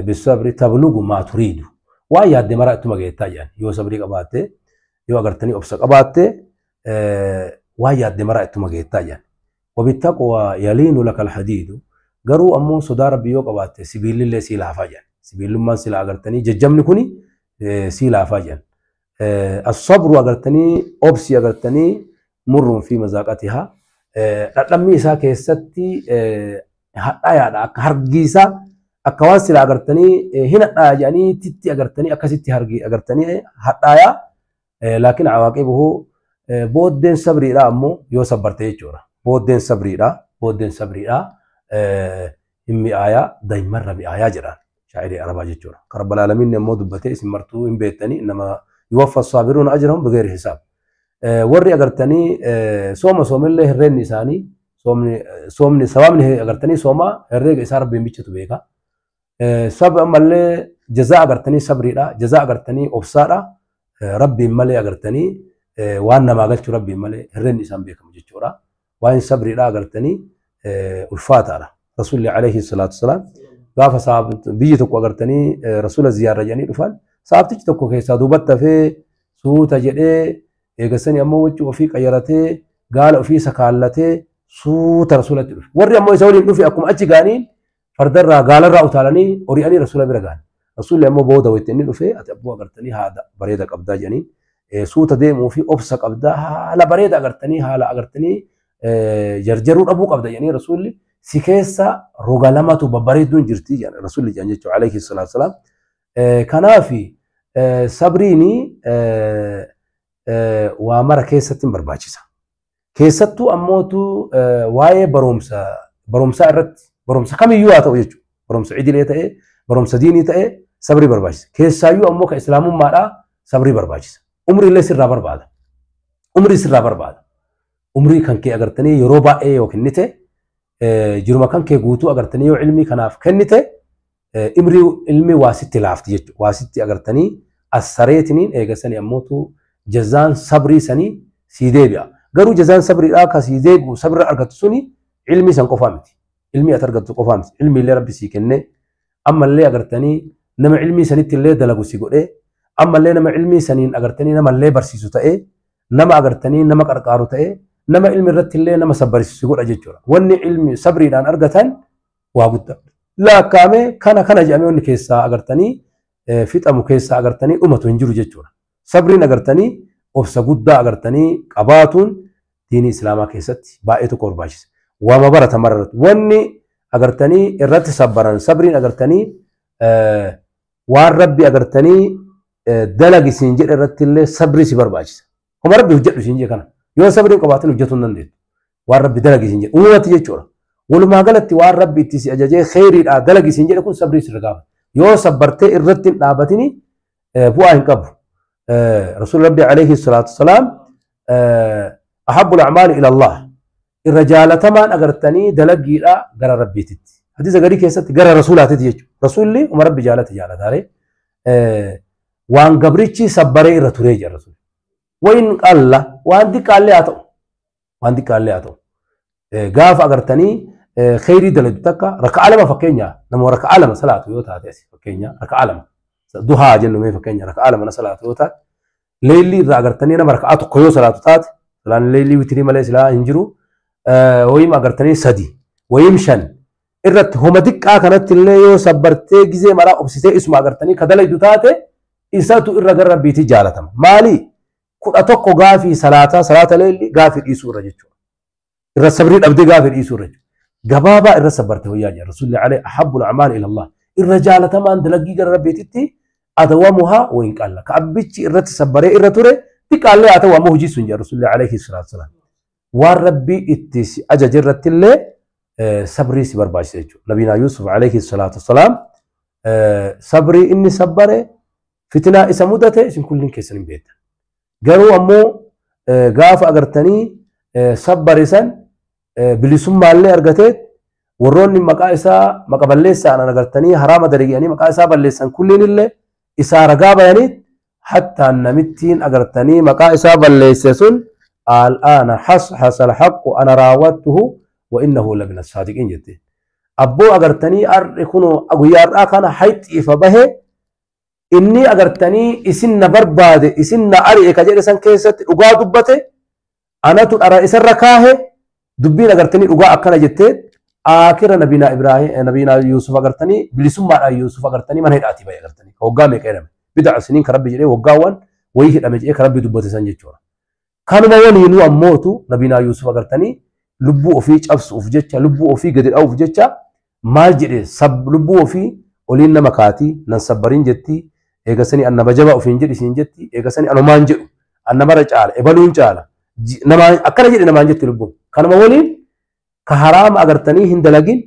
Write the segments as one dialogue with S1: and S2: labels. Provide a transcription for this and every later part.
S1: Bisabri tablugu maa turiidu. Waan yaadde maraa ittuma geettaa jedhan. Yoo sabrii qabaatte, yoo agartanii obsa qabaatte, waan yaadde maraa ittuma geettaa jedhan. Wabittaqwa yaliinu laka alhadiidu. Garuu ammoo sodaa rabbii yoo qabaatte sibiillillee sii laafaa jedhan. Sibiillummaan sila agartanii jajjabni kuni sii laafaa jedhan. As-sabru agartanii obsi agartanii murruun fi mazaaqatihaa. Dhadhammi isaa keessatti hadhaayaadha akka hargiisaa akka waan sila agartanii hin hadhaaya jedhanii titti agartanii akkasitti hargi agartanii hadhaayaa. Laakiin awaaqibuhu booddeen sabriidha ammoo yoo sabbarte jechuudha. Booddeen sabriidha. Booddeen sabriidha. Hin mi'aayaa daa'imarra mi'aayaa jedhaan shaa'irii arabaa jechuudha. Kan rabbal aalamiin ammoo dubbatee isin martuu hin beektanii nama yuwaffa saabiruuna ajrahum bigayri hisaab. Warri agartanii sooma soomillee herreenni isaanii soomni sababni agartanii soomaa herreega isaa rabbiin bichatu beeka. Sab ammallee jazaa agartanii sabriidha. Jazaa agartanii obsaadha. Rabbiin malee agartanii waan namaa galchu rabbiin malee herreenni isaan beekamu jechuudha. Waan sabriidha agartanii ulfaataadha. Rasuulli alayhi salaatu wasalaam gaafa biyyi tokko agartanii rasuula ziyaara jedhanii dhufan saabtichi tokko keessaa duubatti hafee suuta jedhee eegasanii ammoo waccuu ofii qayyaratee gaala ofii sakaallatee suuta rasuulatti dhufe. Warri ammoo isa waliin dhufe akkuma achi gaaniin fardarraa gaalarraa utaalanii ori'anii rasuula bira gahan. Rasuulli ammoo booda wayita inni dhufe ati abboo agartanii haada bareeda qabdaa jedhanii suuta deemuu fi obsa qabdaa haala bareeda agartanii haala agartanii jarjaruu dhabuu qabda jedhanii rasuulli si keessa roga lamatu babbareedduun jirti jedhan rasuulli jedhan jechuudha alayhi salaatu wasalaam. Kanaafi sabriini waa mara keessatti hin barbaachisa. Keessattuu ammootu waa'ee barumsaa irratti barumsa kamiyyuu haa ta'u jechuudha. Barumsa idilee ta'ee barumsa diinii ta'ee sabrii barbaachisa. Keessaayyuu ammoo kan islaamummaadhaa sabrii barbaachisa. Umrii illee sirraa barbaada. Umrii sirraa barbaada. Umrii kan kee agartanii yeroo baay'ee yoo kennite jiruma kan kee guutuu agartanii yoo ilmii kanaaf kennite ilmi waa sitti laafti jechuudha. Waa sitti agartanii as sareetiniin eegasanii ammootu jazaan sabrii sanii sii deebi'a. Garuu jazaan sabriidhaa ka sii deebi'u sabirra argattu suni ilmii san qofaa miti. Ilmii ati argattu qofaa miti. Ilmi illee rabbi sii kennee ammallee agartanii nama ilmii sanitti illee dalagu si godhee ammallee nama ilmii saniin agartanii namallee barsiisu ta'ee nama agartanii nama qarqaaru ta'ee nama ilmi irratti illee nama sabbarsiisu godha jechuudha. Wanni ilmi sabriidhaan argatan waa guddaa. Lakkaa'amee kana kana jedhamee wanni keessaa agartanii fixamu keessaa agartanii dhumatu hin jiru jechuudha. Sabriin agartanii obsa guddaa agartanii qabaatuun diinii islaamaa keessatti baay'ee tokko barbaachisa. Waama barata mara irratti wanni agartanii irratti sabbaran sabriin agartanii waan rabbi agartanii dalagi siin jedhe irratti illee sabrii si barbaachisa. Homa rabbi hojjedhu siin jedhe kana. Yoo sabriin qabaatin hojjetuu hin dandeettu. Waan rabbi dalagi siin jedhe uumamatti jechuudha. Walumaa galatti waan rabbi itti si ajajee kheyriidhaa dalagi siin jedhe kun sabrii sirra gaafata. Yoo sabbartee irratti hin dhaabatini bu'aa hin qabu. Rasuulli Rabbi alayhi salaatu wasalaam ahabbul a'maali ila Allah. Irra jaalatamaan agartanii dalagiidhaa gara rabbiititti. Hadiisa garii keessatti gara rasuulaatitti jechuudha. Rasuulli uma rabbi jaalate jaalataare waan gabrichi sabbaree irra turee jira rasuulli. Wayin qalla waan xiqqaallee haa ta'u. Waan xiqqaallee haa ta'u. Gaafa agartanii kheyrii dalagdu takka raka'a lama fakkeenya nama raka'a lama salaatu yoo taate asi fakkeenya raka'a lama duhaa jennu mee fakkeenya raka'a lama na salaatu yoo taate leellii irraa agartanii nama raka'a tokko yoo salaatu taate salaan leellii witirii malee silaa hin jiru wayim agartanii sadi wayim shan irratti homa xiqqaa kanatti illee yoo sabbartee gizee maraa obsitee isuma agartanii ka dalagdu taate isatu irra gara rabbiitii jaalatama. Maali? 11 gaafii salaataa salaata leellii gaafii dhiisuu irra jechuudha. Irra sabrii dhabdee gaafii dhiisuu irra jechuudha. Gabaabaa irra sabbarte wayyaa jedha Rasuulli alayhi ahabbul a'maali ila Allah. Irra jaalatamaan dalaggii gara rabbiititti adwamuhaa wayin qalla. Ka abbichi irratti sabbaree irra ture xiqqaallee haa ta'u ammoo hojii sun jedha Rasuulli alayhi salaatu wasalaam. Waan rabbii itti si ajaje irratti illee sabrii si barbaachisa jechuudha. Nabiinaa Yuusuf alayhi salaatu wasalaam sabrii inni sabbare fitinaa isa mudate isin kulliin keessan hin beektan. Garuu ammoo gaafa agartanii sabbare san bilisummaallee argatee warroonni maqaa isaa maqa balleessaan agartanii haraama dalagi'anii maqaa isaa balleessan kulliin illee isaa ragaa bayanii hattaa namittiin agartanii maqaa isaa balleesse sun al'aana hashasa alhaqqu ana raawwattuhu wa innahu lamina saadiqiin jette. Abboo agartanii arri kunoo guyyaa har'aa kana hayxi ifa bahe inni agartanii isin na barbaade isin na ari'e ka jedhe san keessatti dhugaa dubbate anatu dhara isarra kaahe dubbiin agartanii dhugaa akkana jettee akira nabinaa Ibraahim nabinaa Yuusuf agartanii bilisummaadhaan Yuusuf agartanii mana hidhaatii bahe agartanii waggaa meeqa jedhame bida'a siniin ka Rabbi jedhee waggaawwan wayii hidhame jedhee ka Rabbi dubbate san jechuudha. Kanuma waliinuu ammootu nabinaa Yuusuf agartanii lubbuu ofii cabsuuf jecha lubbuu ofii gadi dha'uuf jecha maal jedhe lubbuu ofii oliin nama kaatii nan sabbariin jettii eegasanii an nama jabaa ofiin jedhi isiin jetti eegasanii anumaan jedhu an namarra caala ebaluun caala namaan akkana jedhe namaan jetti lubbuun. Kanuma waliin ka haraama agartanii hin dalagin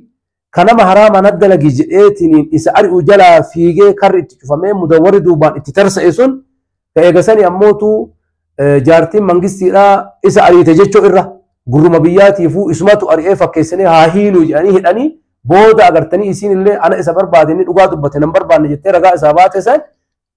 S1: ka nama haraama na dalagi jedheetiniin isa ari'u jalaa fiigee karri itti cufamee mudawwarri duubaan itti tarsa'e sun ka eegasanii ammootu jaartiin mangistiidhaa isa ariite jechuu irra gurruma biyyaatiifuu isumatu ari'ee fakkeessanii haa hiinuu jedhanii hidhanii booda agartanii isiin illee ana isa barbaade inni dhugaa dubbate nan barbaanne jettee ragaa isaa baate san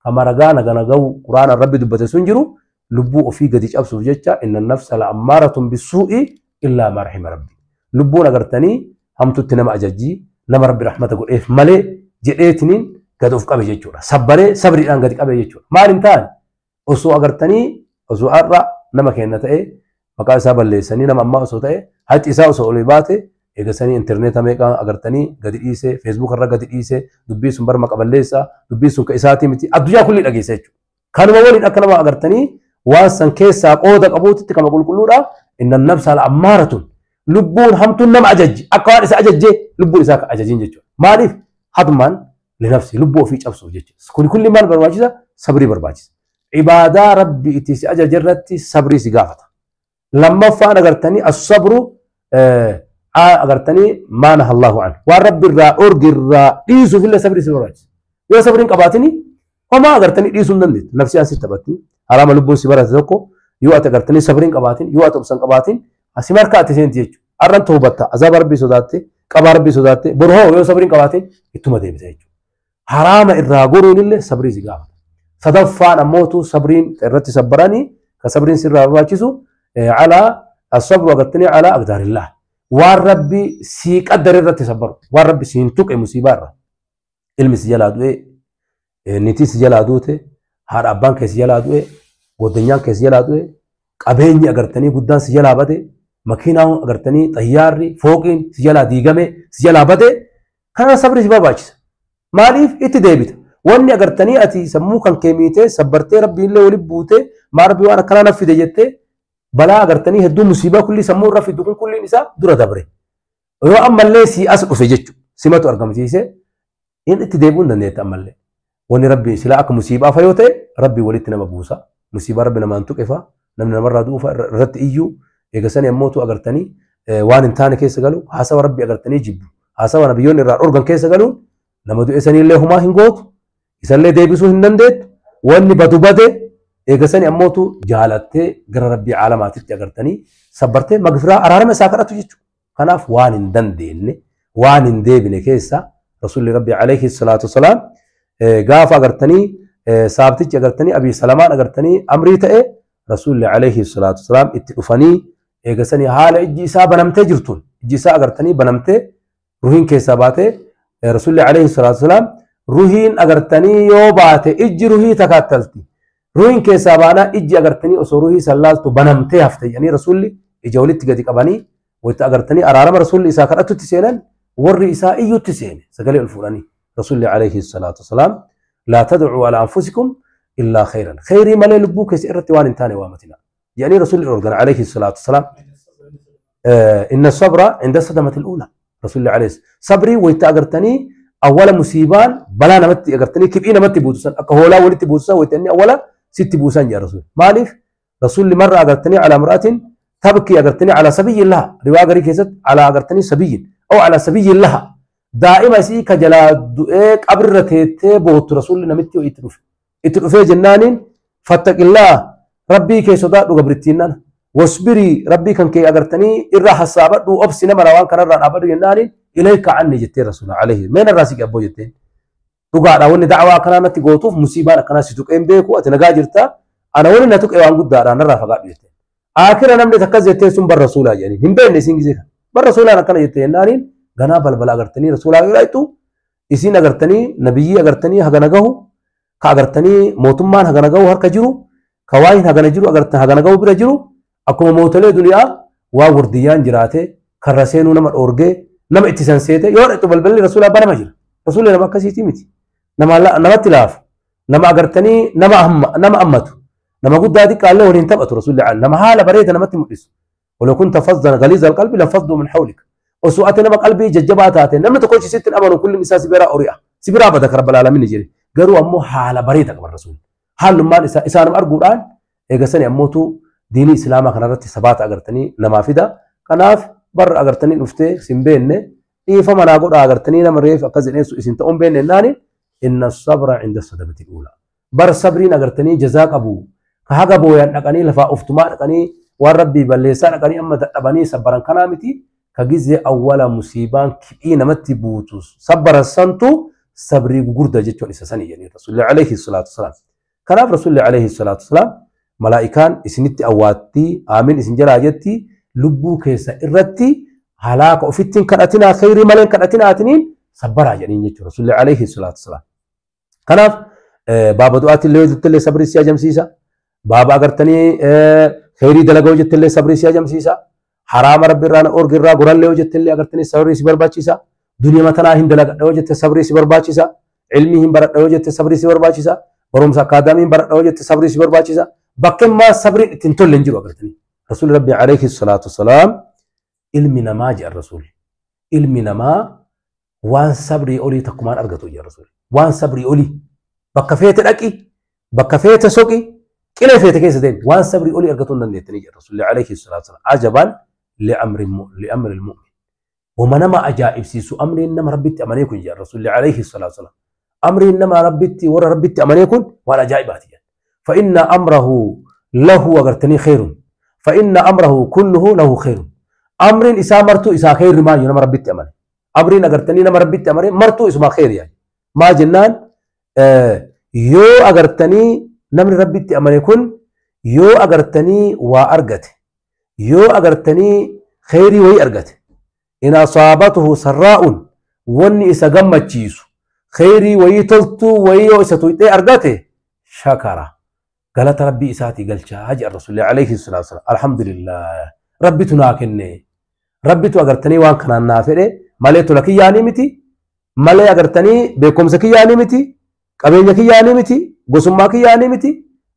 S1: kama ragaa nagana ga'u quraana Rabbi dubbate sun jiru lubbuu ofii gadi cabsuuf jecha inna nafsa la ammaaratun bisuu'i illaa maa rahima Rabbi. Lubbuun agartanii hamtutti nama ajajjii nama Rabbi rahmata godheef malee jedheetiniin gadi of qabe jechuudha. Sabbaree sabriidhaan gadi qabe jechuudha. Maal hin taane osoo agartanii osoo har'a nama kenna ta'e maqaa isaa balleessanii nama ammaa osoo ta'e haxi isaa osoo olii baate eegasanii intarneeta meeqa agartanii gadi dhiise feesbuuk irra gadi dhiise dubbii sun bar maqa balleessaa dubbii sun ka isaatii miti addunyaa kulli dhageessa jechuudha. Kanuma waliin akka nama agartanii waan san keessaa qooda qabuutitti kama qulqulluudha inna nafsa la ammaaratun lubbuun hamtuun nama ajajji akka waan isa ajajjee lubbuun isaa ka ajajiin jechuudha. Maaliif hadmaan linafsi lubbuu ofii cabsuuf jechuudha. Kun kulli maal barbaachisa? Sabrii barbaachisa. Ibaadaa Rabbi itti si ajaje irratti sabrii si gaafata. Lammaffaan agartanii as-sabru agartanii maa naha Allahu anhu waan Rabbi irraa dhorge irraa dhiisuuf illee sabrii si barbaachisa. Yoo sabriin qabaatini homaa agartanii dhiisuu hin dandeettu. Nafsi si taphatti haraama lubbuun si barate tokko yoo ati agartanii sabriin qabaatin yoo ati obsan qabaatin asi marka ati seenti jechuudha. Arran toobatta azaaba Rabbii sodaatte qabaa Rabbii sodaatte boru hoo yoo sabriin qabaatin ittuma deebisa jechuudha. Haraama irraa goruun illee sabrii si gaafata. Sadaffaan ammootu sabriin irratti sabbaranii ka sabriin sirraa barbaachisu alaa as-sabru agartanii alaa aqdaarillah. Waan Rabbi sii qaddare irratti sabbaru. Waan Rabbi siin tuqe musiibaa irra. Ilmi si jalaa du'e, niitiin si jalaa duute, haadha abbaan kee si jalaa du'e, goddanyaan kee si jalaa du'e, qabeenyi agartanii guddaan si jalaa bade, makiinaan agartanii xayyaarri fooqiin si jalaa diigame si jalaa bade, kana sabri si barbaachisa. Maaliif itti deebita? Wanni agartanii ati sammuu kan kee miitee sabbartee Rabbi illee walitti buutee maa Rabbi waan akkanaa naaf fide jettee balaa agartanii hedduu musiibaa kulli sammuu irra fiddu kun kulliin isaa dura dabre. Yoo ammallee si as dhufe jechuudha. Simatu argamsiise inni itti deebi'uu hin dandeette ammallee. Wanni Rabbi silaa akka musiibaa fa yoo ta'e Rabbi walitti nama buusa. Musiibaa Rabbi namaan tuqe fa namni namarraa du'u fa irratti iyyuu eegasanii ammootu agartanii waan hin taane keessa galu haasawa Rabbi agartanii jibbu. Haasawa nabiyyoonni irraa dhorgan keessa galuun nama du'e saniillee homaa hin gootu. Isallee deebisuu hin dandeettu. Wanni badu bade eegasanii ammootu jaalattee gara Rabbii caalamaatitti agartanii sabbartee magfiraa araarama isaa kadhatu jechuudha. Kanaaf waan hin dandeenye waan hin deebine keessa Rasuulli Rabbi alayhi salaatu wasalaam gaafa agartanii saabtichi agartanii Abii Salamaan agartanii amrii ta'e Rasuulli alayhi salaatu wasalaam itti dhufanii eegasanii haala ijji isaa banamtee jirtuun ijji isaa agartanii banamtee ruhiin keessaa baatee Rasuulli alayhi salaatu wasalaam ruhiin agartanii yoo baate ijji ruhii takattalti. Ruhiin keessaa baanaa ijji agartanii osoo ruhii sallaaltu banamtee hafte jedhanii Rasuulli ija walitti gadi qabanii walitti agartanii araarama Rasuulli isaa kadhatutti seenan warri isaa iyyutti seene sagalee ol fuudhanii Rasuulli alayhi salaatu wasalaam laa tadcuu alaa anfusikum illaa khayran khayrii malee lubbuu keessa irratti waan hin taane waamatina jedhanii Rasuulli dhorgan alayhi salaatu wasalaam. Inna sabra inda sadamati al-uula Rasuulli alayhi sabrii wayita agartanii awwala musiibaan balaa namatti agartanii kiphii namatti buutusan akka hoolaa walitti buutusan wayita inni awwala sitti buusan jedha Rasuulli. Maaliif Rasuulli marra agartanii alaa mar'atin tabkii agartanii alaa sabiyyin laha riwaa garii keessatti alaa agartanii sabiyyin aw alaa sabiyyin laha daa'ima isii ka jalaa du'ee qabrirra teettee boottu Rasuulli namitti itti dhufe. Itti dhufee jennaaniin fattaqillaa Rabbii kee sodaadhu gabrittiin nana wasbirii Rabbii kan kee agartanii irraa hassaabadhu obsi nama waan kanarraa dhaabadhu jennaaniin ilayka anni jettee Rasuula alayhi meen irraa si qabboo jetteen. Dhugaadha wanni da'awaa akkanaa natti gootuuf musiibaan akkanaa si tuqee hin beeku ati nagaa jirta ana wanni na tuqe waan guddaadha narraa fagaadhu jetteen. Akira namni akkas jettee sun bar Rasuulaa jedhaniin hin beekne isiin gisee kana. Bar Rasuulaan akkana jettee jennaaniin Ganaa balbala agartanii rasuulaa yoo dhaqxu isiin agartanii nabiyyii agartanii hagana gahu ka agartanii mootummaan hagana gahu harka jiru ka waan hagana jiru agartan hagana gahu bira jiru akkuma mootolee duniyaa waa wardiyyaan jiraate karra seenuu nama dhoorgee nama ittisan seete yoo dhaqxu balballi rasuulaa banama jira. Rasuulli nama akkasiitii miti. Namatti laafu nama agartanii nama ammatu nama guddaa xiqqaallee waliin taphatu rasuulli nama haala bareeda namatti mul'isu. ولو كنت فظا غليظ القلب لانفضوا من حولك. وسوءت نما قلبي ججبا تاتي نما تقولش ست امر كل مسا سبرا اوريا سبرا بدك رب العالمين يجري قالوا امو حاله بريدك بالرسول حال ما اسانم ارغودان ايغسني اموتو ديني اسلاما كان ثبات اغرتني نما فيدا كناف بر اغرتني دفتي سيمبين ايفما نا غودا اغرتني نما ريف اكزني اسن تون بين ناني ان الصبر عند الصدمه الاولى بر صبرين اغرتني جزاك ابو كهغا بويان دقني لفا افتما دقني والربي بلسان قني أما تبني صبرا كنامتي كجزء أول مصيبة كبينة متبوتوس صبر السنتو صبري جوردا جتون إساسني يعني رسول الله عليه الصلاة والسلام كان رسول الله عليه الصلاة والسلام ملائكان إسنتي أواتي آمين إسن جراجتي لبو كيسا إرتي هلاك وفتن كانتنا خير ملين كانتنا أتنين صبرا يعني جتون رسول الله عليه الصلاة والسلام كان بابا دعاء اللي وجدت اللي صبري سيا جمسيسا بابا أقرتني خيري دلقا وجدت اللي صبري سيا جمسيسا حرام ربي رانا أورج را قران اللي وجدت اللي أقرتني صبري سي برباچيسا دنيا متنا هند دلقا وجدت صبري سي برباچيسا علمي هم برد وجدت صبري سي برباچيسا برمسا قادمي برد وجدت صبري سي برباچيسا بكم ما صبري تنتول لنجرو أقرتني رسول ربي عليه الصلاة والسلام علمي نما جاء الرسول علمي نما وان صبري أولي تقمان أرقتو يا رسول وان صبري أولي بكفيت الأكي بكفيت سوقي كلا فيت كيس دين وان صبري أولي أرقتون دندتني رسول الله عليه الصلاة والسلام عجبا لأمر المؤمن وما نما أجائب سيسو أمر إنما ربي أمانيكم يا رسول الله عليه الصلاة والسلام أمر إنما ربي ورا ربي أمانيكم وأنا أجائباتي فإن أمره له أغرتني خير فإن أمره كله له خير أمر إسا مرتو إسا خير ما ينما ربي أماني أمر أغرتني نما ربي أماني مرتو إسما خير يعني ما جنان يو أغرتني نمر ربي أماني كن يو أغرتني وأرغت يو أغرتني خيري وي أرغت إن أصابته سراء وني إسا غمتشيسو خيري وي تلتو وي إسا أرغته شكرا قالت ربي إساتي قلت هاجي الرسول عليه الصلاة والسلام الحمد لله ربي تناكني ربي تو أغرتني وان كان نافره مالي لك يعني متي مالي أغرتني بكم سكي يعني متي قبينك يعني متي قسمك يعني متي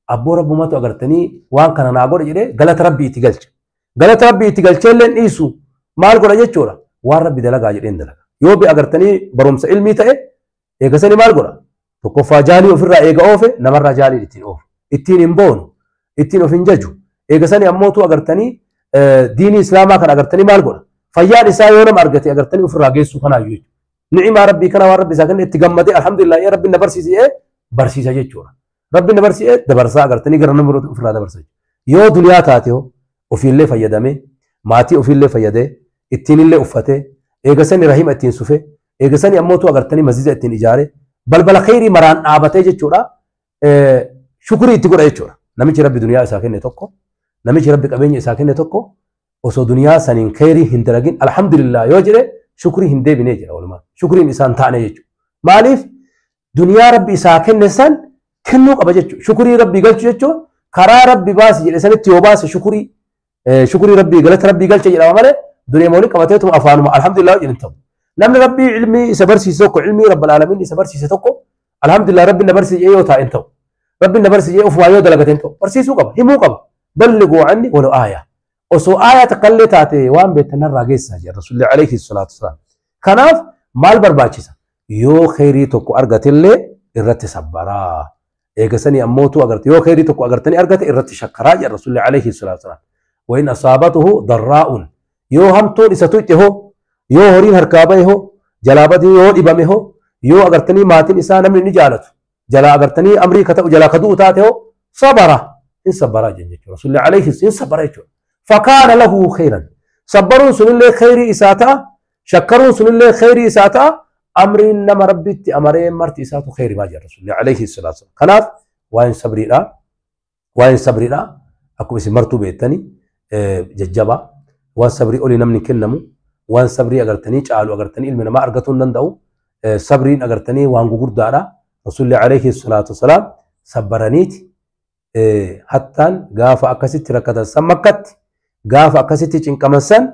S1: أبو رب ما تو أغرتني وان كان ناغور جري قالت ربي تقلت قالت ربي تقلت لين إيسو مال قرا جچورا وان ربي دلقا جرين دلقا يوبي أغرتني برمس علمي تأي إيقسني مال قرا تقفا جالي وفر إيقا أوفي نمر جالي لتين أوفي ittiin hin boonu ittiin of hin jaju eegasanii ammootu agartanii diinii islaamaa kan agartanii maal godha fayyaan isaa yoo nama argate agartanii ofirraa geessuu kanaayyuu jechuudha. Ni'imaa rabbii kana waan rabbi isaa kenne itti gammadee alhamdulillah yaa rabbi na barsiisee barsiisa jechuudha. Rabbi na barsiisee dabarsaa agartanii gara nama birootti ofirraa dabarsa jechuudha. Yoo duniyaa taate hoo ofiillee fayyadamee maatii ofiillee fayyadee ittiinillee uffatee eegasanii rahima ittiin sufee eegasanii ammootu agartanii masjiida ittiin ijaaree balbala kheyrii maraan dhaabatee jechuudha. شكري تقول أي شورا نمشي ربي دنيا ساكنة توكو نمشي ربي قبيني ساكنة توكو وصو دنيا سنين خيري هندرجين الحمد لله يوجري شكري هندي بنيجر أول ما شكري إنسان تاني يجو مالف دنيا ربي ساكنة سن كنو قبجت شكري ربي قلت يجو كرا ربي باس جل سنة تيوباس شكري شكري ربي قلت ربي قلت يجرا ماله دنيا مولك قبتهم أفانو الحمد لله ينتم لما ربي علمي سبرسي سوكو علمي رب العالمين سبرسي سوكو الحمد لله ربي نبرسي أيوه تا انتم ربي نبرسي جي أوف وايو دلقتين تو برسيسو قبل همو قبل بلغوا عني ولو آية وسو آية تقلي تاتي وان بيتنا راجيس يا رسول الله عليه الصلاة والسلام كناف مال برباچيسا يو خيري توكو أرغت اللي إرت سبرا إيقسني أموتو أغرت يو خيري توكو أغرتني أرغت إرت شكرا يا رسول الله عليه الصلاة والسلام وإن أصابته ضراء يو همتو إساتو هو يو هورين هركابه هو جلابته يو إبامه هو يو أغرتني ماتين إسانا من نجالته جلا أغرتني أمريكا جلا كدو تاته صبره إن صبر جنجك رسول الله عليه الصلاة صبر فكان له خيرا صبروا سن الله خير إساتا شكروا سن الله خير إساتا أمر إنما ربي أمرين مرت إساتو خير ما جاء رسول الله عليه الصلاة والسلام كناف وين صبري لا وين صبري لا أكو بس مرتو بيتني ججبا وين صبري أولي نمني كنمو Waan sabrii agartanii caalu agartanii ilmi namaa argatuu hin danda'u. Sabriin agartanii waan gugurdaadha. Rasuulli alayhi salaatu wasalaam sabbaraniiti. Hattaan gaafa akkasitti rakkatan san Makkatti gaafa akkasitti cinqaman san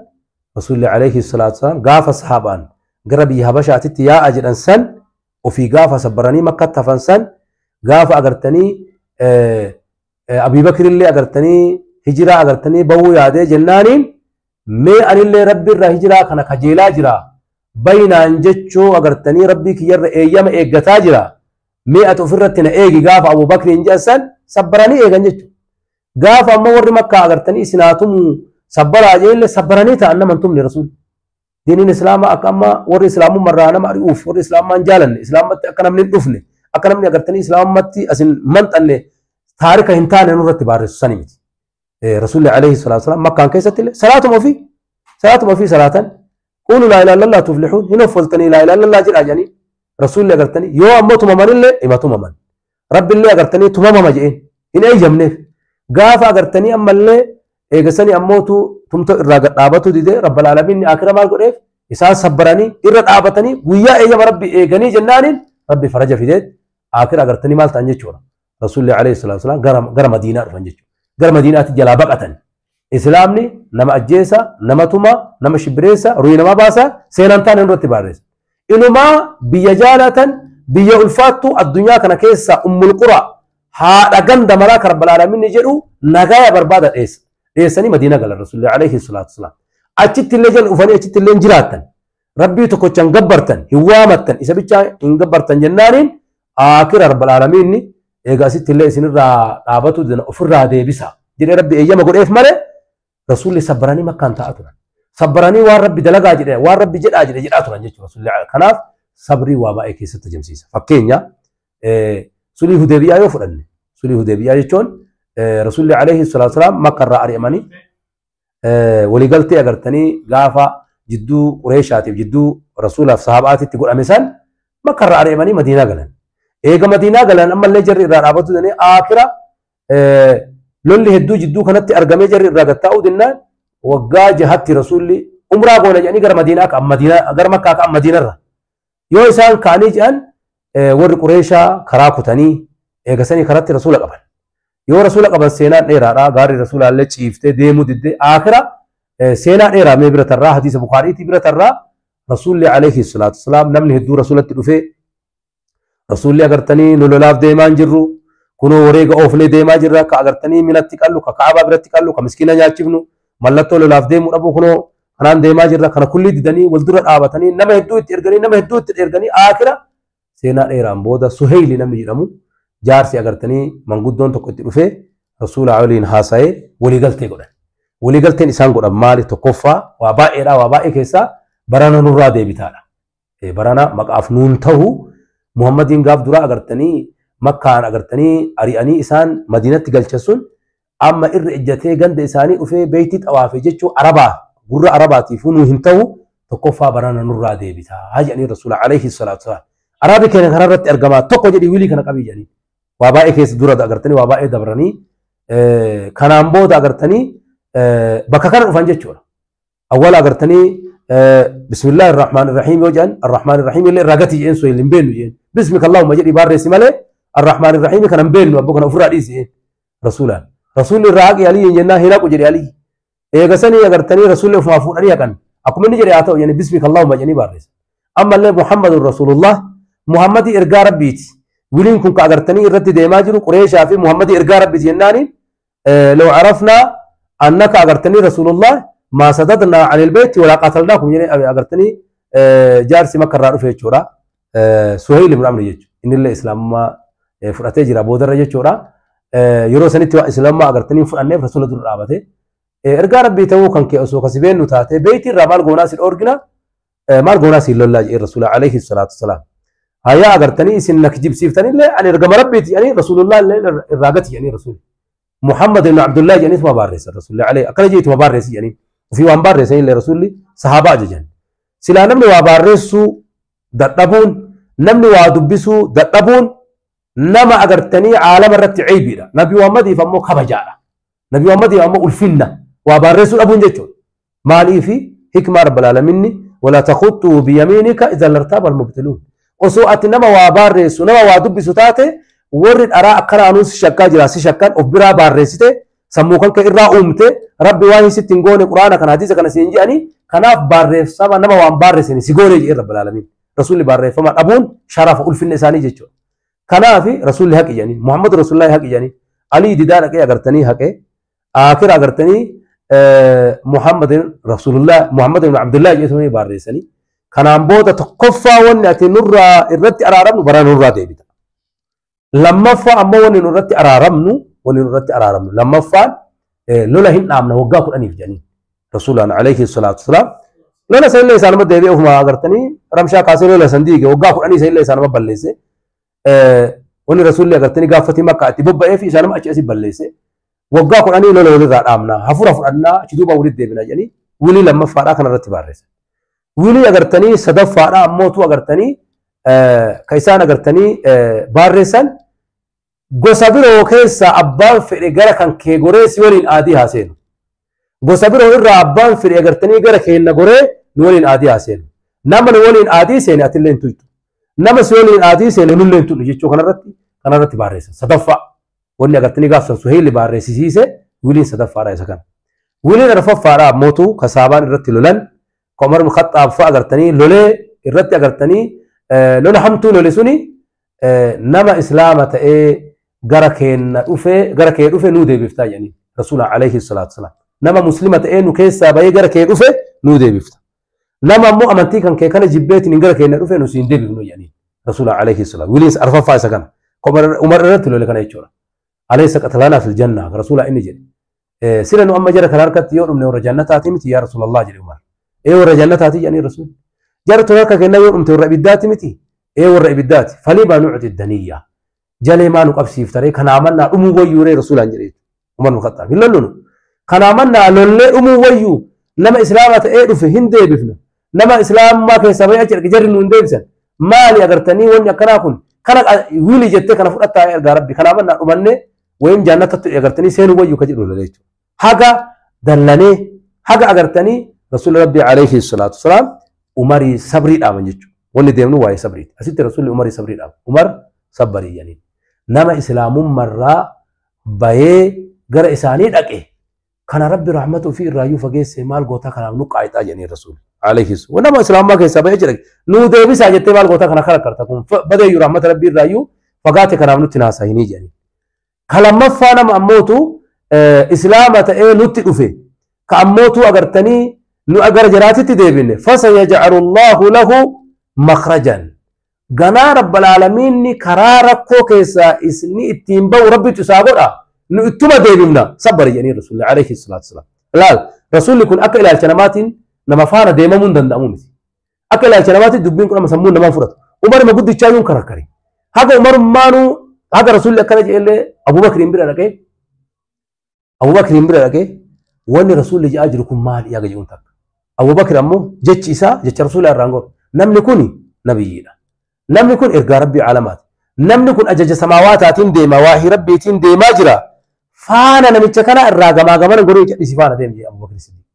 S1: Rasuulli alayhi salaatu wasalaam gaafa sahaabaan gara biyya Habashaatitti yaa'a jedhan san ofii gaafa sabbaranii Makkatti hafan san gaafa agartanii Abii Bakrillee agartanii hijiraa agartanii bahuu yaadee jennaaniin mee anillee Rabbi irraa hijiraa kana kajeelaa jira baynaan jechuu agartanii Rabbii kiyyarra eeyyama eeggataa jira mee ati ofirratti na eegi gaafa Abu Bakriin jedhan san sabbaranii eegan jechuudha. Gaafa ammoo warri Makkaa agartanii isin haa tumu sabbaraa jeellee sabbaranii ta'an nama hin tumne Rasuulli. Diiniin Islaamaa akka amma warri Islaamummaa irraa nama ari'uuf warri Islaamummaa hin jaalanne Islaamummaatti akka namni hin dhufne akka namni agartanii Islaamummaatti asin manxanne taarika hin taane nurratti barreessu sani miti. Rasuulli alayhi salaatu wasalaam Makkaan keessatti illee salaatuma ofii salaatan quulu laa ilaaha illallah tuflixuun hin offoltanii laa ilaaha illallah jedhaa jedhanii Rasuulli agartanii yoo ammoo tumamanillee ima tumaman Rabbillee agartanii tumamama jedheen hin eeyyamneef gaafa agartanii ammallee eegasanii ammootu tumtoo irraa gad dhaabatu didee Rabbal Aalamiin akira maal godheef isaan sabbaranii irra dhaabatanii guyyaa eeyyama Rabbi eeganii jennaaniin Rabbi faraja fideet akira agartanii maal ta'an jechuudha. Rasuulli alayhi salaatu wasalaam gara Madiinaa dhufan jechuudha. Gara Madiinaatti jalaa baqatan. Islaamni nama ajjeesa, nama tuma, nama shibbireessa, ruhii nama baasa, seenaan taane irratti barreessa. Inumaa biyya jaalatan, biyya ulfaattu addunyaa kana keessa Ummul Quraa haadha ganda maraa kan Rabbal Aalamiin jedhu nagaya barbaada dheessa. Dheessanii Madiinaa galan Rasuulli alayhi salaatu wasalaam. Achitti illee jala dhufanii achitti illee jiraattan. Rabbii tokkochaan gabbartan, hin waamattan, isa bichaa hin gabbartan jennaaniin akira Rabbal Aalamiin egaa asitti illee isinirraa dhaabatu ofirraa deebisa jedhee Rabbi eeyyama godheef malee Rasuulli sabbaranii Makkaan taa'aa turan. Sabbaranii waan Rabbi dalagaa jedhe waan Rabbi jedhaa jedhe jedhaa turan jechuudha Rasuulli. Kanaaf sabrii waa baay'ee keessatti ajamsiisa. Fakkeenya sulii Hudaybiyaa yoo fudhanne sulii Hudaybiyaa jechuun Rasuulli alayhi salaatu wasalaam Makka irraa ari'amanii waliigaltee agartanii gaafa jidduu Qureeshaatiif jidduu Rasuulaaf sahaabaatitti godhame san Makka irraa ari'amanii Madiinaa galan. Eega Madiinaa galan ammallee jarri irraa dhaabatu danii akira lolli hedduu jidduu kanatti argamee jarri irraa gattaa'uu dinnaan waggaa jahatti Rasuulli umraa goona jedhanii gara Madiinaa ka'an Madiinaa gara Makkaa ka'an Madiinarra. Yoo isaan ka'anii jedhan warri Qureeshaa karaa kutanii eegasanii karatti Rasuula qaban. Yoo Rasuula qaban seenaan dheeraadha gaarri Rasuulaallee ciiftee deemuu diddee akira seenaa dheeraa mee bira tarraa hadiisa Bukaariitii bira tarraa Rasuulli alayhi salaatu wasalaam namni hedduu Rasuulatti dhufee Rasuulli agartanii nu lolaaf deemaa hin jirru kunoo wareega oofnee deemaa jirra ka agartanii minatti qallu ka Kaabaa biratti qallu ka miskiina nyaachifnu mallattoo lolaaf deemuu dhabu kunoo kanaan deemaa jirra kana kulli didanii wal dura dhaabatanii nama hedduu itti erganii nama hedduu itti erganii akira seenaa dheeraan booda Suheyli namni jedhamu jaarsi agartanii manguddoon tokko itti dhufee Rasuula waliin haasa'ee waliigaltee godhan. Waliigalteen isaan godhan maali tokkoffaa waa baay'eedha waa baay'ee keessaa barana nurraa deebitaadha. Barana maqaaf nuun ta'u Muhammadiin gaaf duraa agartanii Makkaan agartanii ari'anii isaan Madiinatti galchan sun amma irra ejjatee ganda isaanii dhufee beeytii xawaafe jechuu Arabaa gurra Arabaatiif nuu hin ta'u tokkoffaa barana nurraa deebitaa jedhanii Rasuula alayhi salaatu wasalaam. Arabi keenya kanarratti argamaa tokko jedhii wilii kana qabii jedhanii waa baay'ee keessa dura agartanii waa baay'ee dabranii kanaan booda agartanii bakka kana dhufan jechuudha. Awwala agartanii bismillaahi irrahmaan irrahiim yoo jedhan arrahmaan irrahiim illee irraa gati jedheen sun hin beeknu jedheen bismika Allahumma jedhii barreessi malee arrahmaan irrahiim kana hin beeknu abboo kana ofirraa dhiisi jedheen Rasuulaan. Rasuulli irraa haqi Aliyyiin jennaan hin haqu jedhe Aliyyi. Eegasanii agartanii Rasuulli ofumaa fuudhanii haqan akkuma inni jedhe haa ta'u jedhanii bismika Allahumma jedhanii barreessa. Ammallee Muhammadun Rasuulullah Muhammadii ergaa Rabbiiti. Wiliin kun ka agartanii irratti deemaa jiru Qureeshaa fi Muhammadii ergaa Rabbiiti jennaaniin law arafnaa annaka agartanii Rasuulullah maa sadadnaa anil beetti walaa qatalnaakum jedhee agartanii jaarsi Makka irraa dhufe jechuudha. Suheyl ibn Amr jechuudha. Innillee Islaamummaa fudhatee jira boodarra jechuudha. Yeroo sanitti waa Islaamummaa agartanii hin fudhanneef Rasuula dura dhaabate. Ergaa Rabbii ta'uu kan kee osoo kasi beennu taate beeytii irraa maal goonaa si dhoorgina maal goonaa si lollaa jedhee Rasuula alayhi salaatu wasalaam. Hayaa agartanii isin na kijibsiiftanillee ani ergama Rabbiiti jedhanii Rasuulullah illee irraa gati jedhanii Rasuulli. Muhammad ibn Abdullah jedhanii tuma barreessan Rasuulli alayhi akkana jedhee tuma barreessi jedhanii ofii waan barreessan illee Rasuulli sahaabaa ajajan. Silaa namni waa barreessuu dadhabuun namni waa dubbisuu dadhabuun nama agartanii caalama irratti ceebiidha. Nabi Muhammadiif ammoo kabajaadha. Nabi Muhammadiif ammoo ulfinna waa barreessuu dhabuun jechuudha. Maaliifi hikmaa rabbal aalamiinni wala takhuttuu biyamiinika idhan lartaaba almubtiluun. Osoo ati nama waa barreessu nama waa dubbisu taate warri dharaa akkanaanuu si shakkaa jira si shakkan of biraa barreessite sammuu kan kee irraa uumte rabbi waan sitti hin goone quraana kana hadiisa kana siin jedhanii kanaaf barreeffama nama waan barreessine si goone jedhe rabbal aalamiin. Rasuulli barreeffama dhabuun sharafa ulfinna isaanii jechuudha. Kanaaf rasuulli haqi jedhanii Muhammad rasuulullaahi haqi jedhanii Alii didaa dhaqee agartanii haqee akira agartanii Muhammad rasuulullah Muhammad ibn Abdullah jedhamanii barreessanii kanaan booda tokkoffaa wanni ati nurraa irratti araaramnu bara nurraa deebita. Lammaffaa ammoo wanni nurratti araaramnu lammaffaan lola hin dhaabna waggaa 10 jedhanii rasuulaan alayhi salaatu wasalaam lola sanillee isaanuma deebi'ee ofuma agartanii ramshaa kaasee lola san diige waggaa 10 sanillee isaanuma balleesse wanni rasuulli agartanii gaaffatii makkaa itti bobba'ee fi isaanuma achi asii balleesse waggaa 10 lola walirraa dhaabna hafuura fudhannaa achi duuba walitti deebina jedhanii wilii lammaffaadhaa kanarratti barreesse. Wilii agartanii sadaffaadhaa ammootu agartanii ka isaan agartanii barreessan gosa biroo keessa abbaan fedhe gara kan kee goree si waliin aadii haa seenu. Gosa biroo irraa abbaan fedhe agartanii gara keenna goree nu waliin aadii haa seenu. Nama nu waliin aadii seene atillee hin tuytu. Nama si waliin aadii seene nullee hin tuynu jechuu kanarratti barreessan. Sadaffaa wanni agartanii gaafsan Suheelli barreessisiise wiliin sadaffaadha isa kana. Wiliin arfaffaadha ammootu kasaabaan irratti lolan Umar ibn Khattaab fa'a agartanii lolee irratti agartanii lola hamtuu lole suni nama islaama ta'ee gara keenna dhufe gara kee dhufe nuu deebiftaa jedhanii rasuula alayhi salaatu wasalaam. Nama muslima ta'ee nu keessaa bahee gara kee dhufe nuu deebifta. Nama ammoo amantii kan kee kana jibbeetiin gara keenna dhufe nu siin deebifnu jedhanii rasuula alayhi salaam. Wiliin arfaffaa isa kana. Umar irratti lole kana jechuudha. Alaysa qatalaanaa fil janna rasuula inni jedhe. Sila nu amma jara kana harkatti yoo dhumne warra jannataati miti yaa rasuulallah jedhe Umar. Ee warra jannataati jedhanii rasuul. Jara tun harka kennaa yoo dhumte warra ibiddaati miti. Ee warra ibiddaati. Falibaa nucti daniyya. Jalee maa nu qabsiiftaree kanaa mannaa dhumuu wayyuu ree rasuulaan jedhe Umar ibn Khattaab. Hin lollunu. Kanaa mannaa lollee dhumuu wayyuu nama islaama ta'ee dhufe hin deebifna. Nama islaamummaa keessaa bahee achi erga jarri nu hin deebisan. Maali agartanii wanni akkanaa kun kana wiilii jettee kana fudhattaa ergaa rabbi kanaa mannaa dhumannee wayim jannatatti agartanii seenuu wayyuu ka jedhu lolee jechuudha. Haga dallanee haga agartanii rasuulli rabbi alayhi salaatu wasalaam Umarii sabrii dhaaban jechuudha. Wanni deemnu waa'ee sabriiti. Asitti rasuulli Umarii sabrii dhaaban. Umar sabbarii jedhanii. Nama islaamummarraa bahee gara isaanii dhaqe kana rabbi rahmatu ofii irraayyuu fageesse maal gootaa kanaaf nu qaayitaa jedhanii rasuulli alayhi salaam. Nama islaamummaa keessaa bahee jira nuu deebisaa jettee maal gootaa kana karakkarta kun badeeyyuu rahmata rabbii irraayyuu fagaate kanaaf nutti naasahinii jedhanii. Ka lammaffaa nama ammootu islaama ta'ee nutti dhufe ka ammootu agartanii nu gara jaraatitti deebine fasayaj'alu Allahu lahu makhrajan. Ganaa rabbal aalamiinni karaa rakkoo keessaa isni ittiin bahu rabbitu isaa godha nu ittuma deebifna sabbari jedhanii rasuulli alayhi salaatu wasalaam. Laal rasuulli kun akka ilaalcha namaatiin nama faana deemamuu hin danda'amu miti. Akka ilaalcha namaatiin dubbiin kun amma sammuun namaa fudhatu. Umarima guddichaa yuun karakkare. Haga umarummaanuu haga rasuulli akkana jedhellee Abubakriin bira dhaqee wanni rasuulli jedhaa jiru kun maali haga jedhuun takka. Abubakr ammoo jechi isaa jecha rasuula irraan godhu. Namni kun nabiyyiidha. Namni kun ergaa rabbii aalamaati. Namni kun ajaja samaawaataatiin deema waahii rabbiitiin deemaa jira. Faana namicha kana irraa gamaa gamana godhuu jedhisi faana deema jedhe Abubakr Siddiq.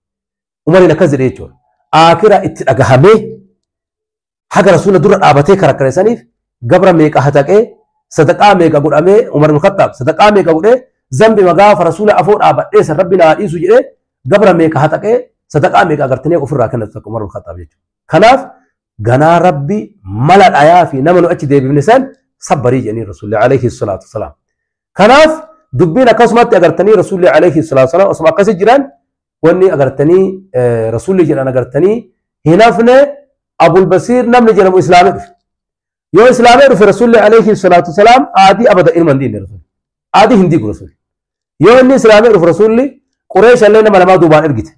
S1: Umariin akkas jedhe jechuudha. Akira itti dhagahamee haga rasuula dura dhaabatee karakkare saniif gabra meeqa hataqee sadaqaa meeqa godhamee Umar ibn Khattaab sadaqaa meeqa godhee zambi magaafa rasuula afoo dhaabadhee san rabbi naa dhiisu jedhee gabra meeqa hataqee sadaqaa meeqa agartanii ofirraa kennatu takka Umar ibn Khattaab jechuudha. Kanaaf ganaa rabbi mala dhayaa fi nama nu achi deebifne san sabbarii jedhanii rasuulli alayhi salaatu wasalaam. Kanaaf dubbiin akkasumatti agartanii rasuulli alayhi salaatu wasalaam osuma akkasi jiran wanni agartanii rasuulli jedhan agartanii hin hafne Abul Basiir namni jedhamu islaamee dhufe. Yoo islaamee dhufe rasuulli alayhi salaatu wasalaam aadii abada ilma hin diinne rasuulli. Aadii hin diigu rasuulli. Yoo inni islaamee dhufe rasuulli Qureesh illee nama lamaa duubaan ergite.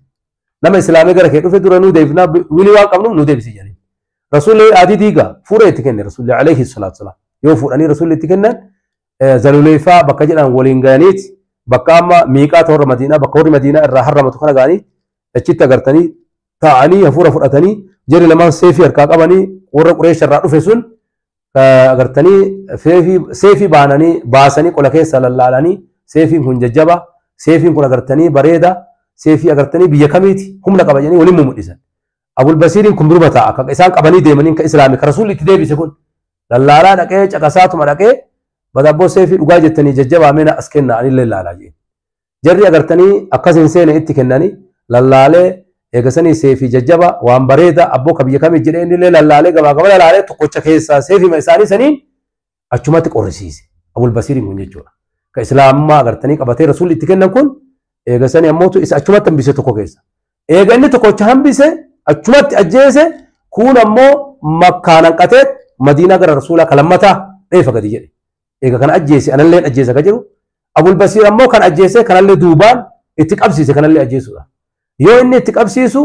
S1: Nama islaamee gara kee dhufe dura nuu deebifnaa wilii waan qabnuuf nuu deebisi jedhanii. Rasuulli adii diigaa fuudhee itti kenne rasuulli alayhi salaatu wasalaam. Yoo fuudhanii rasuulli itti kennan zaluleeffaa bakka jedhan waliin ga'aniiti bakka amma miiqaata warra Madiinaa bakka warri Madiinaa irraa harramatu kana ga'anii achitti agartanii taa'anii hafuura fudhatanii jarri lamaan seefii harkaa qabanii warra Qureesh irraa dhufe sun agartanii seefii baananii baasanii qola keessa lallaalanii seefiin kun jajjaba seefiin kun agartanii bareeda seefii agartanii biyya kamiiti humna qaba jedhanii waliin mumudhisan. Abul Basiiriin kun biruma ta'a akka isaan qabanii deemaniin ka islaami ka rasuulli itti deebise kun lallaalaa dhaqee caqasaatuma dhaqee badabboo seefii dhugaa jettanii jajjabaa meena as kenna anillee laalaa jeen. Jarri agartanii akkas hin seene itti kennanii lallaalee eegasanii seefii jajjaba waan bareeda abboo ka biyya kamii jedhee innillee lallaalee gamaa gama lallaalee tokkocha keessaa seefii isaanii saniin achumatti qorrisiise. Abul Basiiriin kun jechuudha. Ka islaamummaa agartanii qabatee rasuulli itti kennan kun eegasanii ammootu isa achumatti hambise tokko keessa. Eega inni tokkocha hambise achumatti ajjeese kun ammoo makkaan hanqatee Madiinaa gara rasuulaa ka lammataa dheefa gadi jedhe. Eega kana ajjeese anallee ajjeese ka jiru. Abul Basiir ammoo kan ajjeese kanallee duubaan itti qabsiise kanallee ajjeesudha. Yoo inni itti qabsiisu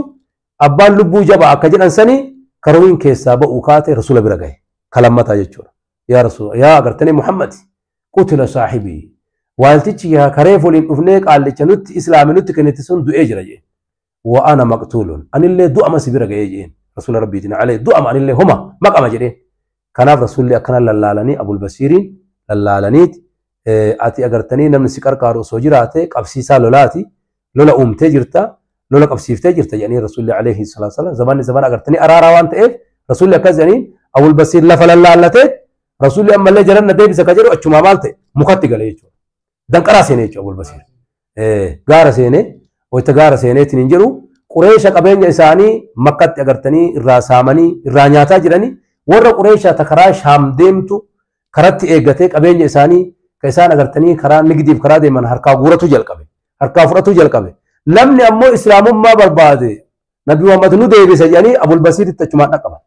S1: abbaan lubbuu jabaa akka jedhan sanii karowiin keessaa ba'uu kaate rasuula bira gahe ka lammataa jechuudha. Yaa rasuula yaa agartanii Muhammad qutila saahibii waaltichi yaa karee waliin dhufnee qaallicha nutti islaami nutti kennite sun du'ee jira jeen. Wa ana maqtuulun anillee du'ama si bira gahee jeen rasuula rabbiitiin alee du'ama anillee homa maqama jedheen. Kanaaf rasuulli akkana lallaalanii Abul Basiiriin lallaalaniiti ati agartanii namni si qarqaaru osoo jiraate qabsiisaa lolaati lola uumtee jirta lola qabsiiftee jirta jedhanii rasuulli alayhi salaatu wasalaam zamanni zamana agartanii araaraa waan ta'eef rasuulli akkas jedhaniin Abul Basiir lafa lallaallatee rasuulli ammallee jaranna deebisa ka jedhu achumaa maal ta'e mukatti galee jechuudha. Danqaraa seenee jechuudha Abul Basiir. Gaara seenee wayita gaara seeneetiin hin jedhu Qureesha qabeenya isaanii makkatti agartanii irraa saamanii irraa nyaataa jiranii warra Qureesha ta karaa Shaam deemtu karatti eeggatee qabeenya isaanii ka isaan agartanii karaa nigdiif karaa deeman harkaa guuratu jalqabe harkaa fudhatu jalqabe. Namni ammoo islaamummaa barbaade Nabi Muhammad nu deebisa jedhanii Abul Basiiritti achumaan dhaqqaban.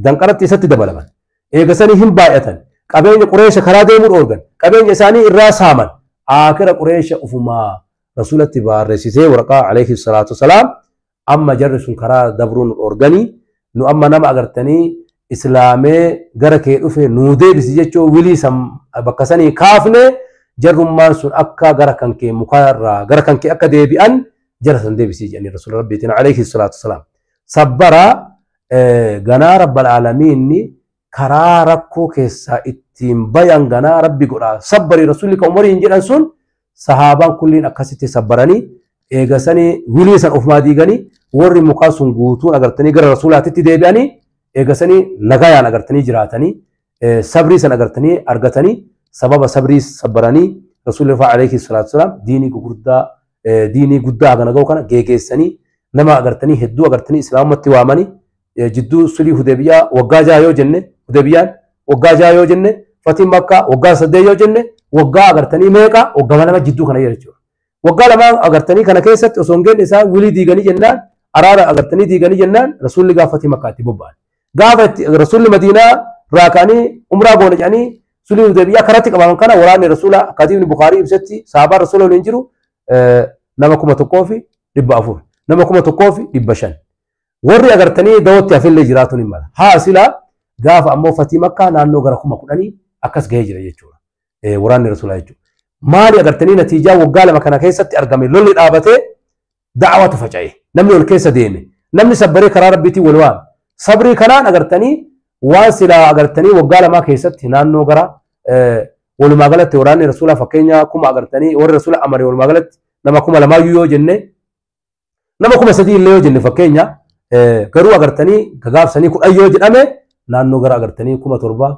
S1: Danqaratti isatti dabalaman. Eegasanii hin baay'atan. Qabeenya Qureesha karaa deemuu dhoorgan. Qabeenya isaanii irraa saaman. Akira Qureesha ufumaa rasuulatti barreessitee waraqaa alayhi salaatu wasalaam amma jarri sun karaa dabruun dhoorganii nu amma nama agartanii islaamee gara kee dhufe nuu deebisi jechuun wilii san bakka sanii kaafne jarrummaan sun akka gara kan kee mukarraa gara kan kee akka deebi'an jara san deebisii jedhanii rasuula rabbiitiin alayhi salaatu wasalaam. Sabbara ganaa rabbal aalamiinni karaa rakkoo keessaa ittiin bayan ganaa rabbi godhaa. Sabbarii rasuulli ka umariin jedhan sun sahaabaan kulliin akkasitti sabbaranii eegasanii wilii san ofumaa diiganii warri mukaa sun guutuun agartanii gara rasuulaatitti deebi'anii eegasanii nagayaan agartanii jiraatanii sabrii san agartanii argatanii sababa sabrii sabbaranii rasuulli fa'aa alayhi salaatu wasalaam diinii gurguddaa diinii guddaa hagana ga'u kana geegeessanii nama agartanii hedduu agartanii islaamumatti waamanii jidduu sulii Hudaybiyaa waggaa 6 yoo jenne Hudaybiyaan waggaa 6 yoo jenne Fatiin Makkaa waggaa 8 yoo jenne waggaa agartanii meeqa waggaa 2 jidduu kana jechuudha. Waggaa 2 agartanii kana keessatti osoo hin geenye isaa wilii diiganii jennaan araara agartanii diiganii jennaan rasuulli gaafa Fatii Makkaatti bobba'an. Gaafa rasuulli Madiinaa raakaanii umraa goone jedhanii sulii Hudaybiyaa karatti qabaman kana waraanni rasuula akkaatii Bukaarii ibsetti sahabaan rasuula waliin jiru nama 1400 nama 1500 warri agartanii dawootti hafillee jiraatuun hin mala. Haa silaa gaafa ammoo Fatii Makkaa naannoo gara 10,000 akkas gahee jira jechuudha. Waraanni rasuulaa jechuudha. Maali agartanii natiijaa waggaa 2 kana keessatti argame lolli dhaabatee da'awatu faca'e. Namni ol keessa deeme. Namni sabbaree karaa rabbiitiin wal waame. Sabrii kanaan agartanii waan silaa agartanii waggaa 2 keessatti naannoo gara walumaa galatti waraanni rasuulaa fakkeenya 1000 agartanii warri rasuula amare walumaa galatti nama 2000 yoo jenne nama 3000 illee yoo jenne fakkeenya garuu agartanii gagaabsanii 10 yoo jedhame naannoo gara agartanii 7000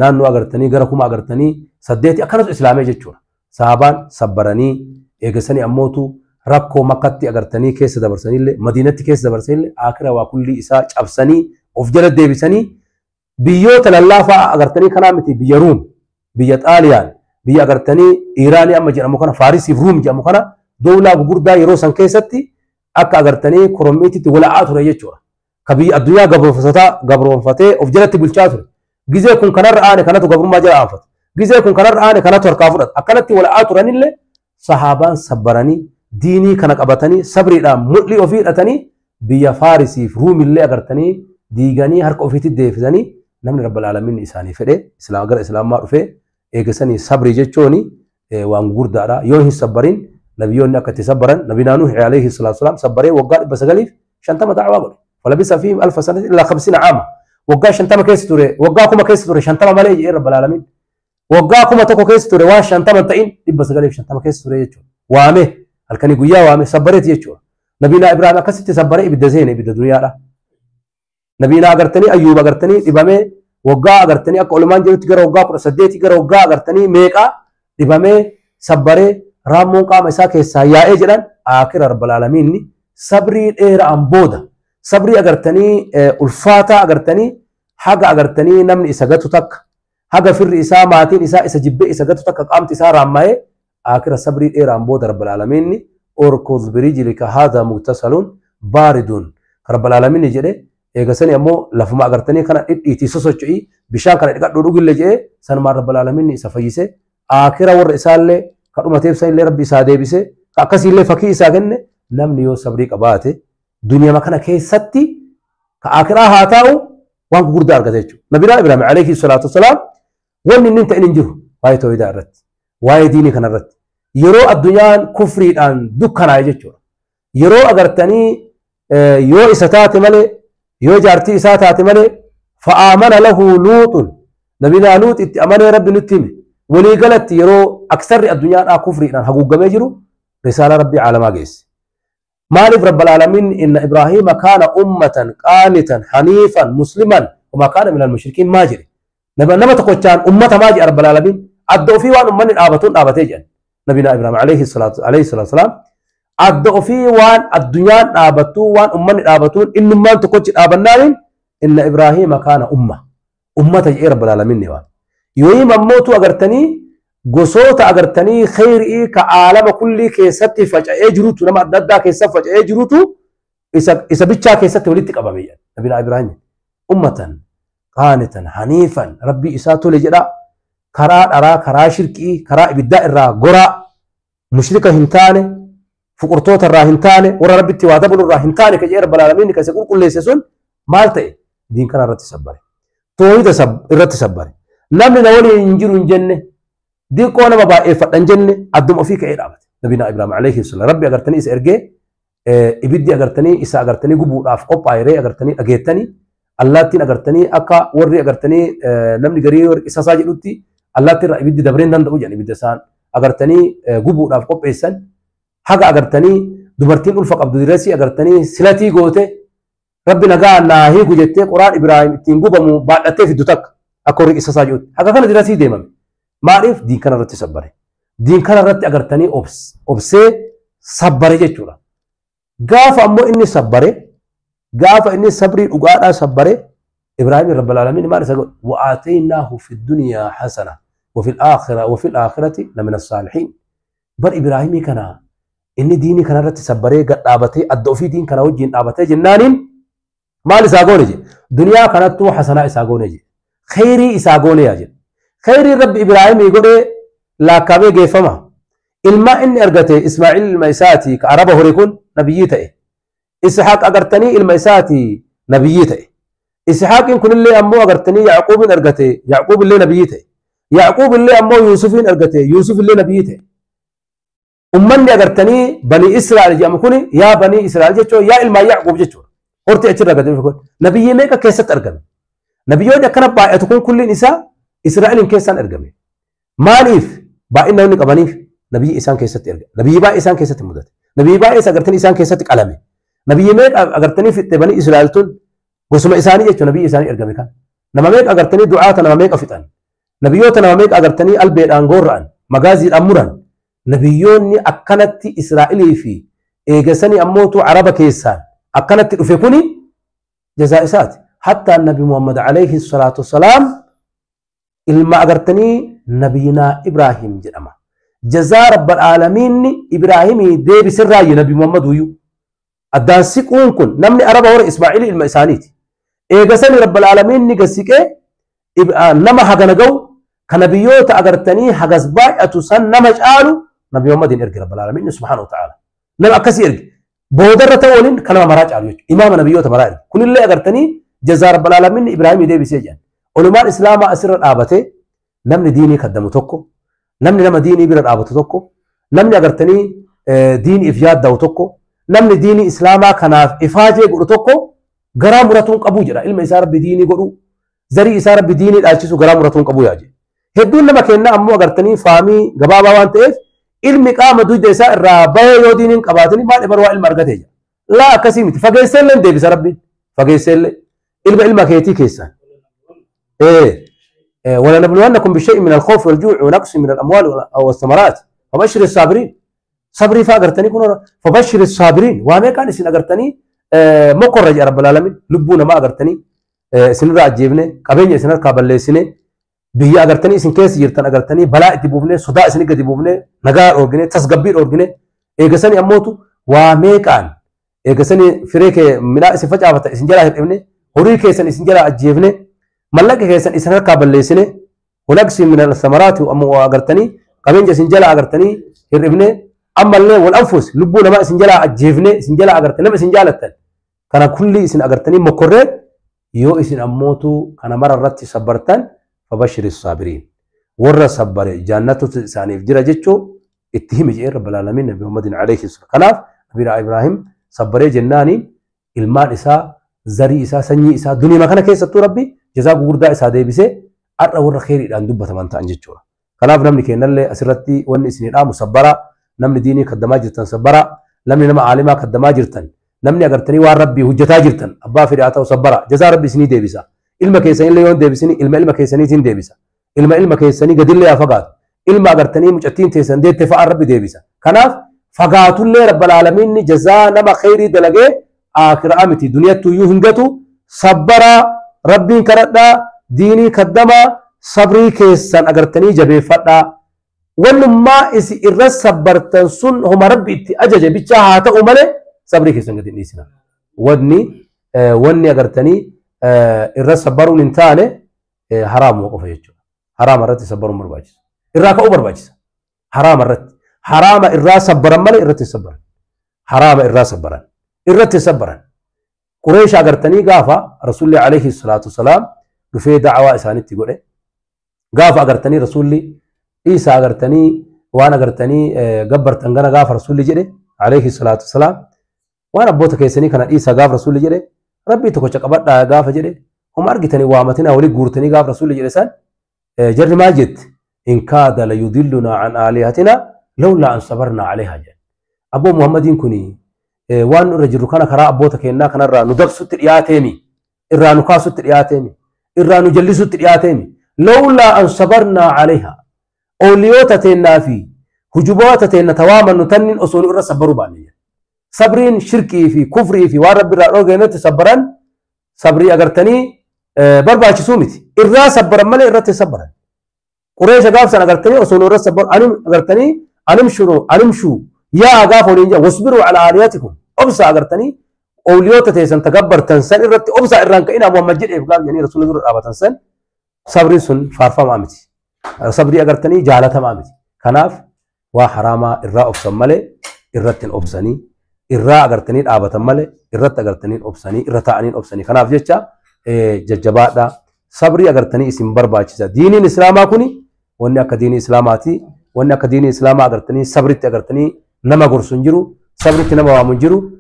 S1: naannoo agartanii gara 1000 agartanii 8 akkanatu islaamee jechuudha. Sahabaan sabbaranii eegasanii ammootu rakkoo makkatti agartanii keessa dabarsanillee Madiinatti keessa dabarsanillee akira waa kullii isaa cabsanii of jala deebisanii biyyoota lallaafaa agartanii kanaa miti biyya Ruum biyya Xaaliyaan biyya agartanii Iiraanii amma jedhamu kana Faarisiif Ruum jedhamu kana dowlaa gugurdaa yeroo san keessatti akka agartanii korommiititti wala'aa ture jechuudha. Ka biyya addunyaa gabroonfatee of jalatti bulchaa ture. Gizee kun kanarra aane kanatu gabrummaa jala aanfata. Gizee kun kanarra aane kanatu harkaa fudhata. Akkanatti wala'aa turanillee sahaabaan sabbaranii diinii kana qabatanii sabriidhaan mul'ii ofii hidhatanii biyya Faarisiif Ruumillee agartanii diiganii harka ofiitti deebisanii namni rabbal aalamiin isaanii fedhe gara islaamaa dhufee eegasanii sabrii jechuun waan gurguddaadha. Yoo hin sabbariin nabiyyoonni akka itti sabbaran nabinaa Nuuh alayhi salaatu wasalaam sabbaree waggaa 950 da'waa godhe. Falabisa fiihim alfa sanatin illaa 50 caama. Waggaa 50 keessa ture waggaa 1000 keessa ture 50 malee jedhee rabbal aalamiin. Waggaa 1000 keessa ture waan 50 ta'in 950 keessa ture jechuudha. Waame halkanii guyyaa waame sabbareeti jechuudha. Nabinaa Ibraahim akkasitti sabbaree ibidda seene ibidda duniyaadha. Nabiinaa agartanii Ayyuub agartanii dhibamee waggaa agartanii akka olumaan jirutti gara waggaa 18 gara waggaa agartanii meeqaa dhibamee sabbaree raammoon qaama isaa keessaa yaa'ee jedhan akira rabbal aalamiinni sabrii dheeraan booda sabrii agartanii ulfaataa agartanii haga agartanii namni isa gatu takka haga firri isaa maatiin isaa isa jibbee isa gatu takka qaamti isaa raammaa'ee akira sabrii dheeraan booda rabbal aalamiinni urkuz birijlika haadha muktasalun baaridun rabbal aalamiinni jedhe eegasanii ammoo lafuma agartanii kana dhidhiitii sosocho'ii bishaan kana dhiqadhu dhugillee jedhee sanumaan rabbal aalamiinni isa fayyise akira warra isaallee kadhumateef sanillee rabbi isaa deebise akkasiillee fakkii isaa kenne namni yoo sabrii qabaate duniyaa kana keessatti ka akiraa haa taa'u waan gurguddaa argate jechuudha. Nabiyyaa Ibraahim alayhi salaatu wasalaam wanni inni ta'in hin jiru waa'ee tawhiidaa irratti waa'ee diinii kana irratti yeroo addunyaan kufriidhaan dukkanaa'e jechuudha. Yeroo agartanii yoo isa taate malee yoo jaartii isaa taate malee fa'aamana lahu luuxun nabiyyaa Luux itti amanee rabbi nutti hime walii galatti yeroo aksarri addunyaadhaa kufriidhaan haguugamee jiru risaalaa rabbii caalamaa geesse. Maaliif rabbal aalamiin inna Ibraahiima kaana ummatan qaanitan haniifan musliman wamaa kaana minal mushrikiin maa jedhe nama tokkochaan ummata maa jedhe rabbal aalamiin adda ofii waan ummanni dhaabatuun dhaabatee jedhan nabiyyaa Ibraahim alayhi salaatu wasalaam adda ofii waan addunyaan dhaabattuu waan ummanni dhaabatuun innummaan tokkochi dhaabannaaniin inna Ibraahiima kaana umma ummata jedhee rabbal aalamiin waan yoo himammootu agartanii gosoota agartanii khayrii ka aalama kullii keessatti faca'ee jirutu nama adda addaa keessatti faca'ee jirutu isa bichaa keessatti walitti qabame jedha nabiyyaa Ibraahim ummatan qaanitan haniifan rabbii isaa tole jedha karaa dharaa karaa shirqii karaa ibiddaa irraa goraa mushrika hin taane fuqurtoota irraa hin taane warra rabbitti waa dabalu irraa hin taane ka jedhe rabbal aalamiin ka isa qulqulleesse sun maal ta'e diin kana irratti sabbare toohida irratti sabbare namni na waliin hin jiru hin jenne diqoo nama baay'eeffadhan jenne adduma ofii ka'ee dhaabate nabiyyaa Ibraahim alayhi salaam rabbi agartanii isa ergee ibiddi agartanii isa agartanii gubuudhaaf qophaa'ee agartanii dhageettanii allaattiin agartanii akka warri agartanii namni garii warri isasaa jedhutti allaattiin irraa ibiddi dabreen danda'u jedhan ibidda isaan agartanii gubuudhaaf qopheessan haga agartanii dubartiin ulfa qabdu diresii agartanii silatii goote rabbi nagaa naa hiiku jettee qoraan Ibraahim ittiin gubamu baadhattee fiddu takka akka warri isasaa jedhutti haga kana diresii deemame. Maaliif diin kana irratti sabbare diin kana irratti agartanii obsee sabbare jechuudha. Gaafa ammoo inni sabbare gaafa inni sabrii dhugaadhaa sabbare Ibraahim rabbal aalamiin maal isa godhe wa'aataynaahu fi dunyaa hasana wa fil aakhirati lamina saalihiin bar Ibraahimii kana inni diinii kana irratti sabbaree gad dhaabatee adda ofii diin kana wajjin dhaabatee jennaaniin maal isaa goone jedhe duniyaa kanattuu hasanaa isaa goone jedhe khayrii isaa goone yaa jedhe khayrii rabbi Ibraahimii godhee laakkaamee geeffama ilma inni argate Ismaaciil ilma isaati ka araba hore kun nabiyyii ta'e Ishaaq agartanii ilma isaati nabiyyii ta'e Ishaaqiin kunillee ammoo agartanii Yacquubin argate Yacquub illee nabiyyii ta'e Yacquub illee ammoo Yuusufiin argate Yuusuf illee nabiyyii ta'e ummanni agartanii banii Israa'el jedhamu kun yaa banii Israa'el jechuun yaa ilmaan Yacquub jechuudha horti achirra gadi dhufe kun nabiyyii meeqa keessatti argame nabiyyoonni akkana baay'atu kun kulliin isaa Israa'eliin keessaan argame maaliif baay'ina inni qabaniif nabiyyi isaan keessatti erga nabiyyi baay'ee isaan keessatti mudate nabiyyi baay'ee agartanii isaan keessatti qalame nabiyyi meeqa agartanii fixxe banii Israa'el tun gosuma isaanii jechuun nabiyyi isaanii ergame kan nama meeqa agartanii du'aata nama meeqa fixan nabiyyoota nama meeqa agartanii albeedhaan gorra'an magaaziidhaan muran nabiyyoonni akkanatti Israa'elii fi eegasanii ammootu Araba keessaan akkanatti dhufe kuni jazaa isaati hattaa nabi Muhammad alayhi salaatu wasalaam ilma agartanii nabiyinaa Ibraahim jedhama. Jazaa rabbal aalamiinni Ibraahimii deebisirraayi nabi Muhammad uyyuu. Addaan siquun kun namni Araba hore Ismaaciil ilma isaaniiti. Eegasanii rabbal aalamiinni gasiqee nama hagana ga'u ka nabiyyoota agartanii hagas baay'atu san nama caalu nabi Muhammadin erge rabbal aalamiinni subhaanahu wa ta'ala. Nama akkasii erge. Boodarra ta'u waliin kan nama maraa caalu jechuudha. Imaama nabiyyoota maraa erge. Kunillee agartanii jazaa rabbal aalamiinni Ibraahimii deebisee jedhan. Olumaan Islaamaa asirra dhaabatee namni diinii kaddamu tokko namni nama diinii bira dhaabatu tokko namni agartanii diiniif yaadda'u tokko namni diinii Islaamaa kanaaf ifaajee godhu tokko garaa muratuun qabuu jedha ilma isaa rabbi diinii godhu zarii isaa rabbi diinii dhaalchisu garaa muratuun qabuu yaa jedhe. Hedduun nama kenna ammoo agartanii faamii gabaabaa waan ta'eef ilmi qaama dugda isaa irraa bahee yoo diiniin qabaatin maal ebar waa ilma argatee jira. Laa akkasii miti fageesseellee deebisa rabbiin fageesseellee Ilma ilma keetii keessaan. ولنبلونكم بشيء من الخوف والجوع ونقص من الأموال والثمرات فبشر الصابرين. صبري فأغرتني كن فبشر الصابرين. وما كان سن أغرتني مقرج رب العالمين لبونا ما أغرتني سن را أجيبني قبين سن قابل سن بيا أغرتني سن كيس جرتن أغرتني بلاء تبوبني صداع سن قد تبوبني نجار أورجني تسقبير أورجني إيجسني أموتو وما كان إيجسني فريق ملا سفجأة بتا سن جلا ابني هوري كيسن سن جلا أجيبني ملك كيسن إسنار قابل ليسنه ونقص من الثمرات وأم أجرتني قبين سنجلا أجرتني هربني أما اللي والأنفس لبونا ما سنجلا أجيفني سنجلا أجرتني ما سنجلا تل كان كل إسن أجرتني مكرر يو إسن أموتو كان مرة رتي صبرتن فبشر الصابرين ورا صبر جنة ساني في درجته اتهم جئ رب العالمين نبي محمد عليه الصلاة والسلام. نبي إبراهيم صبر جناني المال إسا زري إسا سني إسا دنيا ما كان كيس ربي جزاء غوردا إسا ديبسه أرى ورا خير إلى دبة ثمان تانجتشورا. كلاف نمني كأن اللي أسرتي ون إسنين آم صبرا نمني ديني خدما جرتن صبرا نمني نما عالما خدما جرتن نمني أجرتني وار ربي هجتا جرتن أبا في رعاته صبرا جزاء ربي سني ديبسه إلما كيسني اللي يون ديبسني إلما إلما كيسني تين ديبسه إلما إلما كيسني قدر لي أفقات إلما أجرتني مجتين تيسن دي تفاعل ربي ديبسه كناف فقات اللي رب العالمين جزاء نما خيري دلقة آخر أمتي دنيا تو صبرا ربي كردا ديني كدما صبري كيسان أجرتني جبي فدا ولما إس إرس صبرتن سن هم ربي أجج بيتها تأمله صبري كيسان قد نيسنا ودني وني أجرتني إرس صبرون إنتانه حرام وقف يجوا حرام الرت صبرون مرباجس إراك أوبر باجس حرام الرت حرام إرس صبرن مله إرت صبرن حرام إرس صبرن إرت صبرن قريش أجرتني قافة رسول الله عليه الصلاة والسلام رفي دعوة إسانتي قوله قافة أجرتني رسول الله إيسا أجرتني وأنا أجرتني جبرت أنجنا قافة رسول الله جري عليه الصلاة والسلام وأنا بوتك يسني كان إيسا قافة رسول الله جري ربي تكوش قبض قافة جري هم أرجتني وامتنا ولي جورتني قافة رسول الله جري سان جري ما جت إن كاد ليضلنا عن آلهتنا لولا أن صبرنا عليها جل أبو محمد كني وان رجل كان كرا أبوتك إنا كان را ندرس الترياتيمي إرا نقاس الترياتيمي إرا نجلس الترياتيمي لولا أن صبرنا عليها أوليوتتنا في هجوباتتنا تواما نتنن أصول إرا صبروا بانية صبرين شركي في كفري في وارب الرأوغينة صبرا صبري أغرتني بربع سومتي إرا صبرا ملي إرا تصبرا قريش قافسا أغرتني أصول إرا صبر أنم أغرتني أنمشو أنمشو يا أغافوا نينجا واصبروا على آلياتكم أبصى أغرتني أوليوتا تيسن تكبر تنسن إرتي أبصى إرانك إنا محمد جل إفقال يعني رسول الله أبا تنسن صبري سن فارفا مامتي صبري أغرتني جالتا مامتي كناف وحراما إرا أبصى مالي إرتن أبصني إرا أغرتني أبا تمالي إرت أغرتني أبصني إرتاعني أبصني كناف جتشا ججباتا صبري أغرتني اسم برباچيسا ديني الإسلام كوني وإن أكا ديني إسلاماتي وإن أكا ديني إسلام أغرتني صبري أغرتني نما غرسنجرو صبرت نما وامنجرو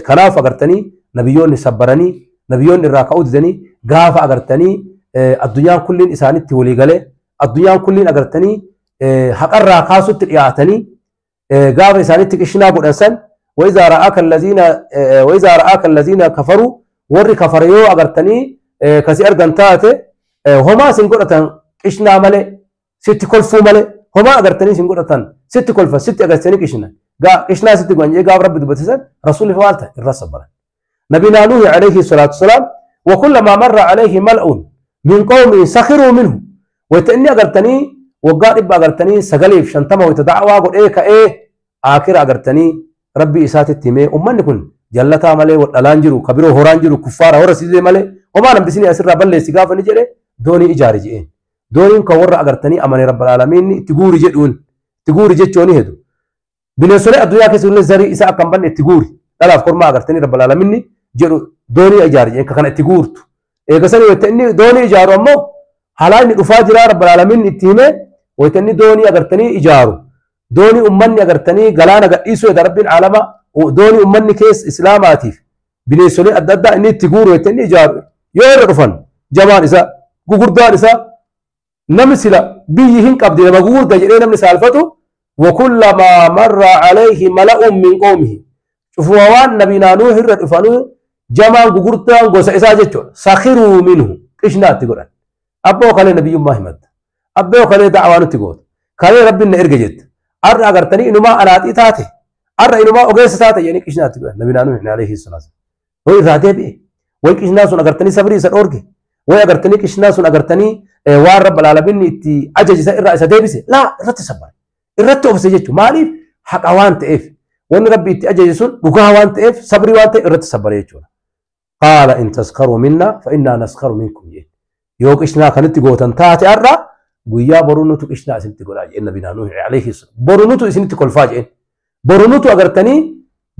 S1: كناف أغرتني نبيون صبرني نبيون الراكعود دني غاف أغرتني الدنيا كلين إساني تولي غلي الدنيا كلين أغرتني حق الراكاسو ترياتني غاف إساني تكشنا قدسن وإذا رآك الذين وإذا رآك الذين كفروا ور كفريو أغرتني كسي أرغنتاته هما سنقرتن كشنا ملي ست كلفو ملي هما أغرتني سنقرتن ست كلفة ست أغرتني كشنا قا إشنا ست قنجي قاب ربي دبتسن رسول فوالته الرسول نبينا نوح عليه الصلاة والسلام وكلما مر عليه ملأ من قومه سخروا منه وتأني أغرتني وقال إبا أغرتني سقليف شنتما وتدعوا قل إيه كإيه آخر أغرتني ربي إسات التيمي أمان نكون جلتا ملي والألانجرو كبيرو هورانجرو كفارة ورسيدي ملي وما نم بسني أسر بلي سقافة نجري دوني إجاري جئين دوني كور أغرتني أماني رب العالمين تقوري جدون تقوري جدوني هدو بنسولي الدنيا كيسون زري إساء كم بني تقوري لا أفكر ما أغرتني رب العالمين جرو دوني إجاري إنك كان تقورت إيه كسني وتني دوني إجارو أمو حالان أفاجر رب العالمين التيمة وتني دوني أغرتني إجارو دوني أمني أغرتني قلانا قيسو إذا رب العالم ودوني أمني كيس إسلاماتي بنسولي أددا إني تقور وتني إجارو يعرفن جمال إساء قردان إساء نمسلا بيهن قبضي لما قرد جرينا من سالفته وكلما مر عليه ملأ من قومه شوفوا وان نبينا نوح الرفانو Jamaan gugurtaan gosa isaa jechuudha. Sakhiruu minhu qishnaatti godhan. Abboo kalee nabiyyummaa himatta. Abboo kalee da'awaa nutti goota. Kalee rabbiin na erga jetta. Har'a agartanii inumaa anaaxii taate. Har'a inumaa ogeessa taate jedhanii qishnaatti godhan. Nabi Nuuh alayhi salaatu. Way irraa deebi'e. Way qishnaa sun agartanii sabrii isa dhoorge. Way agartanii qishnaa sun agartanii waan rabba alaalamiin itti ajaje irraa isa deebise. Laa irratti sabbare. Irratti obse jechuudha. Maaliif haqa waan ta'eef. Wanni rabbi itti ajaje sun dhugaa waan ta'eef sabrii waan ta'eef irratti sabbare jechuudha. Qaala in taskaru minna fa innaa naskaru minkum jeen. Yoo qishnaa kanitti gootan taate har'a guyyaa boruu nutu qishnaa isinitti godhaa jeen Nabi Nuuh alayhi salaam. Boruu nutu isinitti kolfaa jeen. Boruu nutu agartanii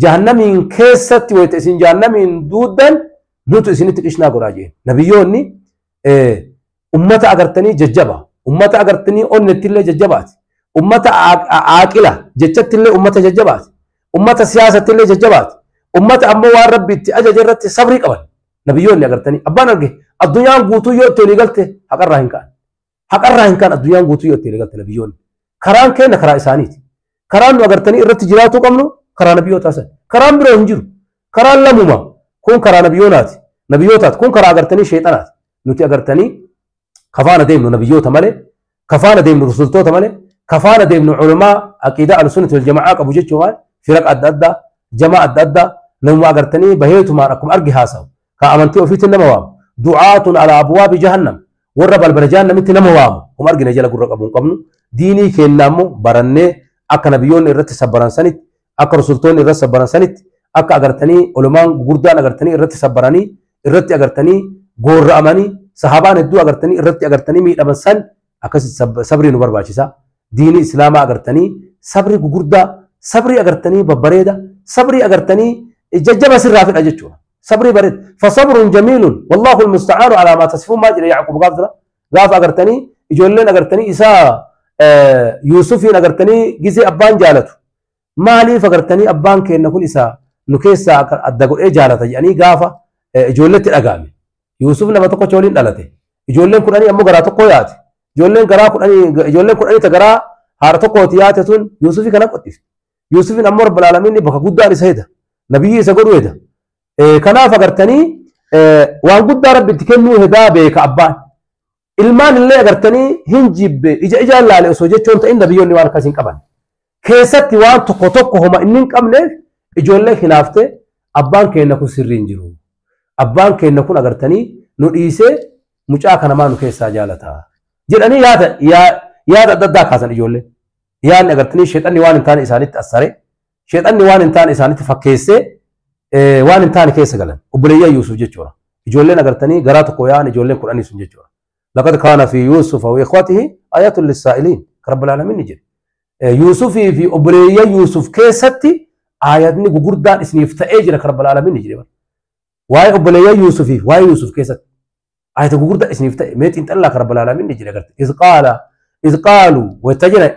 S1: jahannamiin keessatti wayita isin jahannamiin duuddan nutu isinitti qishnaa godhaa jeen. Nabiyyoonni ummata agartanii jajjaba. Ummata agartanii onnettillee jajjabaati. Ummata aaqila jechattillee ummata jajjabaati. Ummata siyaasattillee jajjabaati. Ummata ammoo waan rabbi itti ajaje irratti sabrii qaban. Nabiyyoonni agartanii abbaan arge addunyaan guutuu yoo itti walii galte haqarraa hin ka'an. Haqarraa hin ka'an addunyaan guutuu yoo itti walii galte nabiyyoonni. Karaan keenya karaa isaaniiti. Karaan nu agartanii irratti jiraatuu qabnu karaa nabiyyootaa sana. Karaan biroo hin jiru. Karaan lamuma. Kun karaa nabiyyootaati. Nabiyyootaati. Kun karaa agartanii sheexanaati. Nuti agartanii kafaana deemnu nabiyyoota malee, kafaana deemnu rusultoota malee, kafaana deemnu culamaa aqiidaa al-sunnati wal jamaa qabu jechuun firaq adda addaa, jamaa adda addaa namuma agartanii baheetumaan akkuma argi haasawu. Ka amantii ofiitiin nama waamu. Du'aatun alaa abwaabi jahannam. Warra balbala jahannamitti nama waamu. Kuma argina jala gurra qabu hin qabnu. Diinii keenya ammoo barannee akka nabiyyoonni irratti sabbaran sanitti, akka rusultoonni irratti sabbaran sanitti, akka agartanii ulamaan gurguddaan agartanii irratti sabbaranii, irratti agartanii goorra'amanii, sahabaan hedduu agartanii irratti agartanii miidhaman san akkasitti sabrii nu barbaachisa. Diinii islaamaa agartanii sabrii gurguddaa, sabrii agartanii babbareeda, sabrii agartanii jajjaba sirraa fedha jechuudha. Sabrii bareeda. Fasabrun jamiilun wallaahu almusta'aanu alaa maa tasifuun maal jedhe Yacquub gaaf dura. Gaafa agartanii ijoolleen agartanii isaa Yuusufiin agartanii gisee abbaan jaalatu. Maaliif agartanii abbaan keenya kun isaa nu keessaa adda godhee jaalata jedhanii gaafa ijoolletti dhaga'ame. Yuusuf nama tokkocha waliin dhalate. Ijoolleen kudhanii ammoo garaa tokko yaate. Ijoolleen garaa kudhanii ijoolleen kudhanii ta garaa haadha tokkooti yaate tun Yuusufii kana qoxxifte. Yuusufiin ammoo rabbil aalamiin bakka guddaan isa heda. Nabiyyi isa godhu heda. Kanaaf agartanii waan guddaa rabbi itti kennuu hedaa beeka abbaan. Ilmaan illee agartanii hin jibbe ija ijaan laale osoo jechuun ta'in nabiyyoonni waan akkasii hin qaban. Keessatti waan tokko tokko homa inni hin qabneef ijoollee hinaaftee abbaan keenya kun sirrii hin jiru. Abbaan keenya kun agartanii nu dhiisee mucaa kana maa nu keessaa jaalata jedhanii yaada adda addaa kaasan ijoollee. Yaadni agartanii sheexanni waan hin taane isaanitti assare, sheexanni waan hin taane isaanitti fakkeessee waan hin taane keessa galan. Obboleeyyan Yuusuf jechuudha. Ijoolleen agartanii garaa tokko yaa'an ijoolleen kudhanii sun jechuudha. Laqad kaana fi Yuusufa wa ikhwatihi ayatun lissaa'iliin. Rabbul aalamiin ni jedhe. Yuusufii fi obboleeyyan Yuusuf keessatti ayatni gurguddaan isiniif ta'ee jira Rabbul aalamiin ni jedhe. Waa'ee obboleeyyan Yuusufii waa'ee Yuusuf keessatti ayata gurguddaa isiniif ta'e mee xiinxallaa Rabbul aalamiin ni jedhe agarte. Iz qaalu wayta jira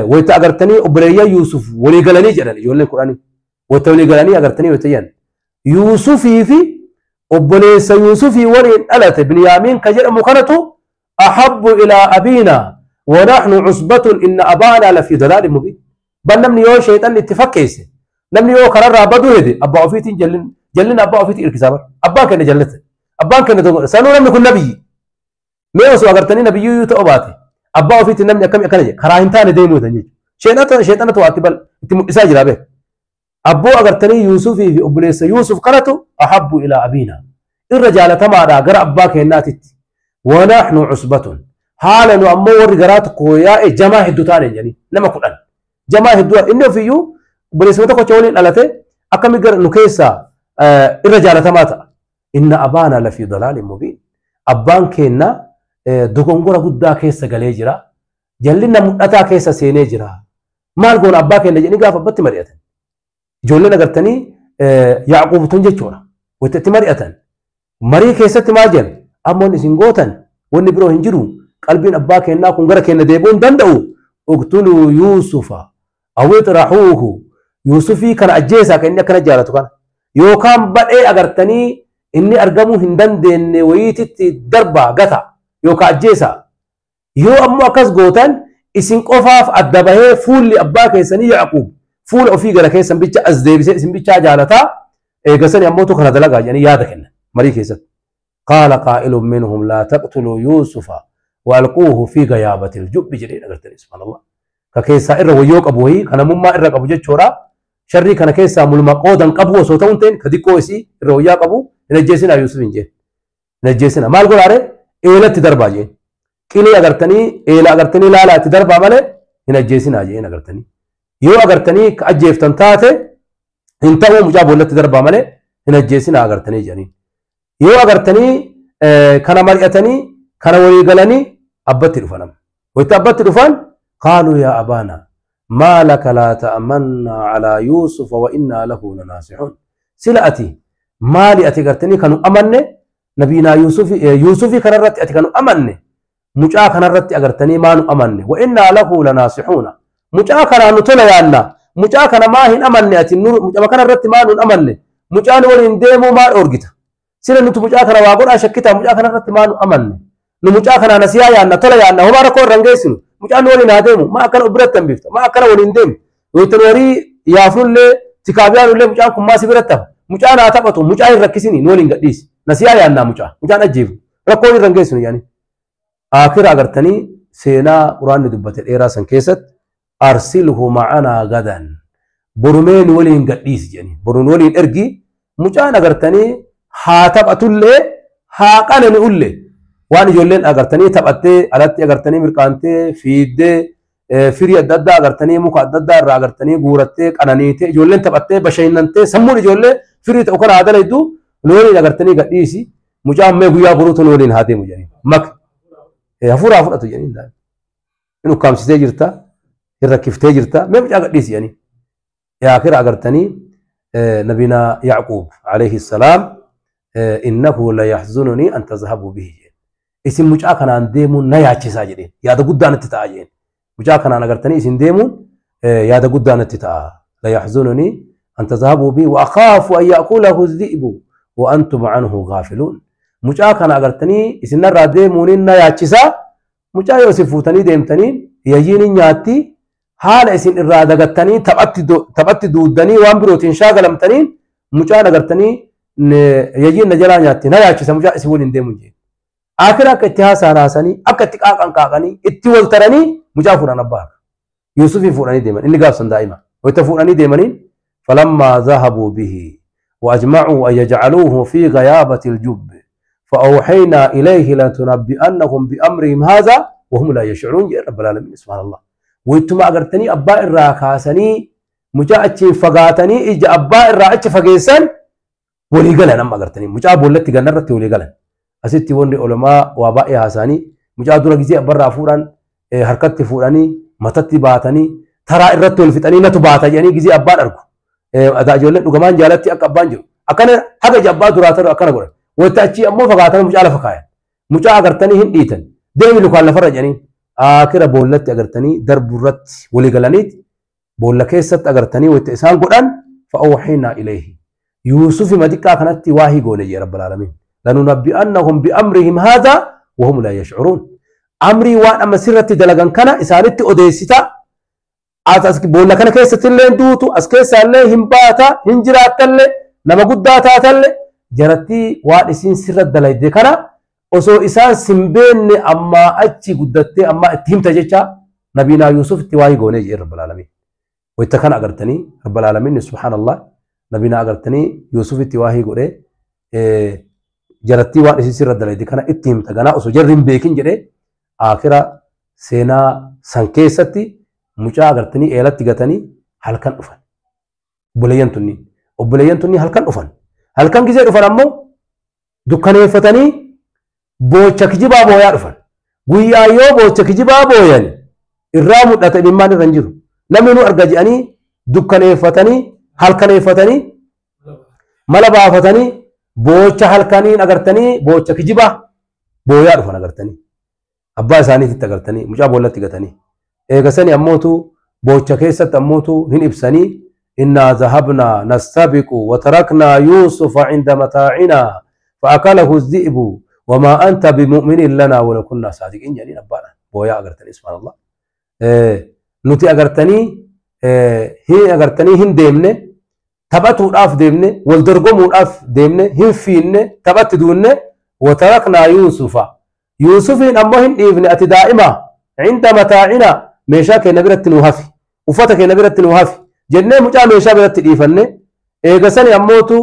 S1: wayta agartanii obboleeyyan Yuusuf walii galanii jedhan ijoolleen kudhanii. Wayta walii galanii agartanii wayta jedhan. Yuusufii fi obboleessa Yuusufii waliin dhalate Binyaamiin ka jedhamu kanatu ahabbu ilaa abiina wa nahnu cusbatun inna abaanaa lafii dalaalin mubiin. Bal namni yoo sheexanni itti fakkeesse namni yoo kararraa baduu hede abbaa ofiitiin jallina abbaa ofiitiin hirkisaa bara. Abbaan keenya jallate. Abbaan keenya tokko sanuu namni kun nabiyyi. Mee osoo agartanii nabiyyuu ta'uu baate abbaa ofiitiin namni akkamii akkana jedhe karaa hin taane deemuu jedhan jechuudha. Sheexanatu waa itti mul'isaa jira beek. Abboo agartanii Yuusufii fi obboleessa Yuusuf kanatu ahabbu ilaa abiina. Irra jaalatamaadhaa gara abbaa keenyaatitti. Wa nahnu cusbatun. Haala nu ammoo warri garaa tokko yaa'e jamaa hedduu taane jedhanii nama kudhan. Jamaa hedduu inni ofiiyyuu obboleessa tokkocha waliin dhalate akkamii gara nu keessaa irra jaalatamaa ta'a. Inna abaana lafii dalaalin mubiin. Abbaan keenya dogongora guddaa keessa galee jira. Jallinna mul'ataa keessa seenee jira. Maal goona abbaa keenya jedhanii gaafa abbatti mari'atan. Ijoolleen agartanii Yaaquub tun jechuudha. Wayta itti mari'atan. Marii keessatti maal jedhan? Ammoo isin gootan wanni biroo hin jiru. Qalbiin abbaa keenyaa kun gara keenya deebi'uu hin danda'u. Uqtuluu Yuusufa aw itrahuuhu. Yuusufii kana ajjeesaa kan inni akkana jaalatu kana. Yookaan badhee agartanii inni argamuu hin dandeenye wayiititti darbaa gata yookaan ajjeesaa. Yoo ammoo akkas gootan isin qofaaf adda bahee fuulli abbaa keessanii Yaaquub fuula ofii gara keessan bicha as deebisee isin bichaa jaalataa. Eegasani ammootu kana dalagaa jedhanii yaada kennan marii keessatti. Qaala qaa'ilun minhum laa taqtuluu Yuusufa waalquuhu fi gayaabatil jubbi jedhee agartanii subhaanallah. Ka keessaa irra wayyoo qabu wayii ka namummaa irra qabu jechuudha. Sharrii kana keessaa mulma qoodan qabu osoo ta'uun ta'in ka xiqqoo isii irra wayyaa qabu hin ajjeesinaa Yuusuf hin jeen. Hin ajjeesinaa maal godhaare eelatti darbaa jeen. Qilee agartanii eela agartanii laalaa itti darbaa malee hin ajjeesinaa jeen agartanii. Yoo agartanii ka ajjeeftan taate hin ta'uu mucaa boollatti darbaa malee hin ajjeesinaa agartanii jedhanii. Yoo agartanii kana mari'atanii kana walii galanii abbatti dhufan. Wayita abbatti dhufan qaaluu yaa abaana maa laka laa ta'amannaa calaa Yuusufa wa innaa lahu lanaasixuun. Sila ati maali ati agartanii kanu amanne nabiinaa Yuusufii kanarratti ati kanu amanne mucaa kanarratti agartanii maa nu amanne wa innaa lahu lanaasixuuna. Mucaa kanaa nu tola yaanna mucaa kana maa hin amanne ati mucaa kanarratti maa nu amanne mucaan waliin deemuu maa dhoorgita. Sila nuti mucaa kana waa godhaa shakkitaa mucaa kanarratti maa nu amanne nu mucaa kanaa nasiyaa yaanna tola yaanna homaa rakkoo irra hin geessinu mucaan waliin haa deemu maa akkana of biratti hambifta maa akkana waliin deemu yookiin warii yaafnullee tikaabyaanullee mucaan kun maa si biratti hafa mucaan haa taphatu mucaa hin rakkisini nu waliin gadhiisi nasiyaa yaannaa mucaa mucaan ajjeefu rakkoo irra hin geessinu yaani. Akira agartanii seenaa quraanni dubbate dheeraa san keessatti arsilhu ma'anaa gadan borumee nu waliin gadhiisi jedhanii boru nu waliin ergi mucaan agartanii haa taphatullee haa qanani'ullee waan ijoolleen agartanii taphattee alatti agartanii mirqaantee fiiddee firii adda addaa agartanii muka adda addaa irraa agartanii guurattee qananiitee ijoolleen taphattee bashannantee sammuun ijoollee firii ta'u kana haa dalaydu nu waliin agartanii gadhiisi mucaan mee guyyaa boruutu nu waliin haa deemu jedhanii mak hafuuraa fudhatu jedhanii hin ukkaamsitee jirta hin rakkiftee jirta mee mucaa gadhiisi jedhanii yaakira agartanii nabina Yacquub alayhi salaam innahu la yaxzununi an tazhabuu bihi jedhe isin mucaa kanaan deemuun na yaachisaa jedheen yaada guddaa natti ta'a jedheen mucaa kanaan agartanii isin deemuun yaada guddaa natti ta'a la yaxzununi an tazhabuu bihi wa akhaafu an ya'kulahu dhi'bu wa antum anhu gaafiluun mucaa kana agartanii isin narraa deemuun na yaachisaa mucaa yoo isin fuutanii deemtanii yayyiin hin nyaatti haala isin irraa dagattanii taphatti duuddanii waan birootiin shaagalamtanii mucaan agartanii yayyiin na jalaa nyaatti na yaachisa mucaa isin waliin deemu jeen. Akira akka itti haasaan haasanii akka itti qaaqan qaaqanii itti wal taranii mucaa fuudhan abbaa Yuusufii fuudhanii deeman inni gaafsan daa'ima wayita fuudhanii deemaniin falammaa zahabuu bihi وأجمعوا أن يجعلوه في غيابة الجب فأوحينا إليه لتنبئنهم بأمرهم هذا وهم لا يشعرون يا رب العالمين سبحان الله. ويتما أغرتني أبا الراكاسني مجا أتشي فقاتني إجا أبا الراكش فقيسن ولي قلن أما أغرتني مجا بولتي قنرتي ولي قلن أستي ونري علماء وابائي هاساني مجا دورا جزي أبا رافوران حركتي فوراني متتي باتني ترى الرتو الفتاني نتو باتا يعني جزي أبا أركو أدا جولن وكمان جالتي أك أبان جو أكن حاجة جبا دراتر أكن أقول وتأتي أمو فقاتن مش على فقايا مش أغرتني هن ديتن ديمي لو كان فرج يعني آخر بولت أغرتني درب الرت ولي قلنيت بولا كيست أغرتني وتإسان قرآن فأوحينا إليه يوسف ما ديك كانت واهي قولي يا رب العالمين لننبئنهم بأمرهم هذا وهم لا يشعرون أمري وأنا مسيرتي دلقان كان إسانتي أوديسيتا أسك بولا كان كيست اللي دوتو أسكيس اللي همباتا هنجرات اللي نما قداتا اللي جرتي وان إسين سرت دلايدي كان osoo isaan sin beenne ammaa achi guddattee ammaa itti himta jecha nabiinaa Yuusuf itti waa'ee goonee jedhe Rabbal Aalamiin. Wayita kana agartanii Rabbal Aalamiin subhaanallah nabiinaa agartanii Yuusuf itti waa'ee godhee jarattii waan isin sirra dalayde kana itti himta ganaa osoo jarri hin beekin jedhee akira seenaa san keessatti mucaa agartanii eelatti gatanii halkan dhufan. Obboleeyyan tunni halkan dhufan. Halkan gizee dhufan ammoo dukkaneeffatanii boocha kijibaa booyaa dhufan. Guyyaa yoo boocha kijibaa booyan irraa mul'ata dhimmaan irra hin jiru. Namni nu arga jedhanii dukkaneeffatanii halkaneeffatanii mala baafatanii boocha halkaniin agartanii boocha kijibaa booyaa dhufan agartanii. Abbaa isaaniitti agartanii mucaa boollatti gatanii. Eegasanii ammootu boocha keessatti ammootu hin ibsanii innaa zahabnaa nastabiqu wataraknaa yuusufa cinda mataa'inaa fa'akalahu dhi'bu وما أنت بمؤمن لنا ولو كنا صادقين يعني أبانا بويا أغرتني سبحان الله نتي أغرتني هي أغرتني هن ديمني Taphatuudhaaf deemne, wal dorgomuudhaaf deemne, hin fiinne, taphatti duunne. Wataraknaa Yuusufa, Yuusufiin ammoo hin dhiifne. Ati daa'ima cinda mataa'ina, meeshaa keenya biratti nuu hafi, uffata keenya biratti nuu hafi jennee mucaa meeshaa biratti dhiifanne. Eegasani ammootu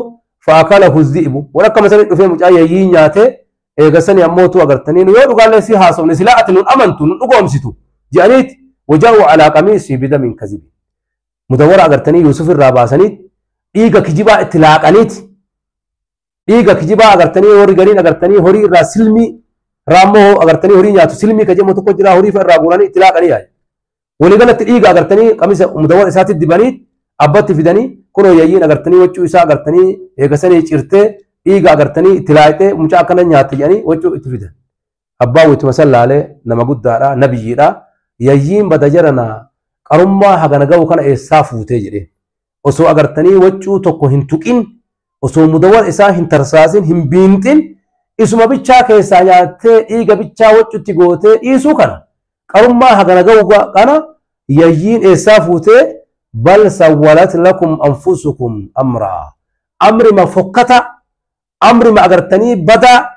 S1: faakalahu dhi'bu, walakka sani dhufee mucaa yayyii nyaate. Eegasani ammootu agartanii nu yoo dhugaallee si haasofne silaa ati nun amantu, nun dhugoomsitu jedhaniiti. Wajaa'u alaa qamiisii bidamin kazibi, mudawwara agartanii Yuusuf irraa baasaniit dhiiga kijibaa itti laaqaniiti. Dhiiga kijibaa agartanii warri gariin agartanii horii irraa silmii raammoo agartanii horii nyaatu, silmii ka jedhamu tokko jira, horii irraa guuranii itti laaqanii yaayu. Waliigalatti dhiiga agartanii qamisa mudawwara isaatti dibanii abbatti fidanii, kunoo yayyiin agartanii waccuu isaa agartanii eegasanii cirtee dhiiga agartanii itti laaqxee mucaa akkana nyaatte jedhanii waccuu itti fidan. Abbaan wayituma san laalee, nama guddaadha, nabiyyiidha. Yayyiin bada jarana, qarummaa hagana ga'u kana eessaa fuutee jedhee. Osoo agartanii waccuu tokko hin tuqin, osoo mudawwara isaa hin tarsaasin, hin biinxin, isuma bichaa keessaa nyaattee dhiiga bichaa waccutti gootee dhiisuu kana, qarummaa hagana ga'u kana yayyiin eessaa fuutee? Bal sawwalat lakum anfusukum amraa, amrima fokkata, amrima agartanii badaa,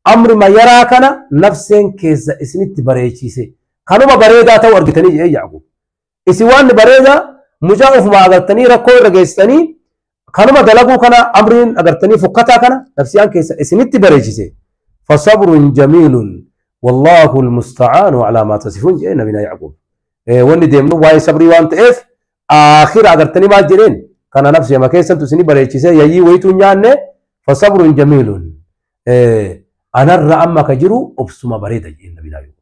S1: amrima yaraa kana nafseen keessa isinitti bareechise, kanuma bareedaa ta'u argitanii jedhee Yaaqub. Isin waan bareedaa mucaa ofuma agartanii rakkoo irra geessitanii kanuma dalaguu kana, amriin agartanii fokkataa kana nafsiyaan keessa isinitti bareechise. Fasabrun jamiilun wallaahu almusta'aanu alaa maa tasifuun jedhee nabina Yaaqub. Wanni deemnu waa'ee sabrii waan ta'eef, aakhira agartanii maal jedheen? Kana nafsiyama keessattu isini bareechise, yayyii wayituu nyaanne. Fasabrun jamiilun, anarra amma ka jiru obsuma bareeda jedheen nabina Yaaqub.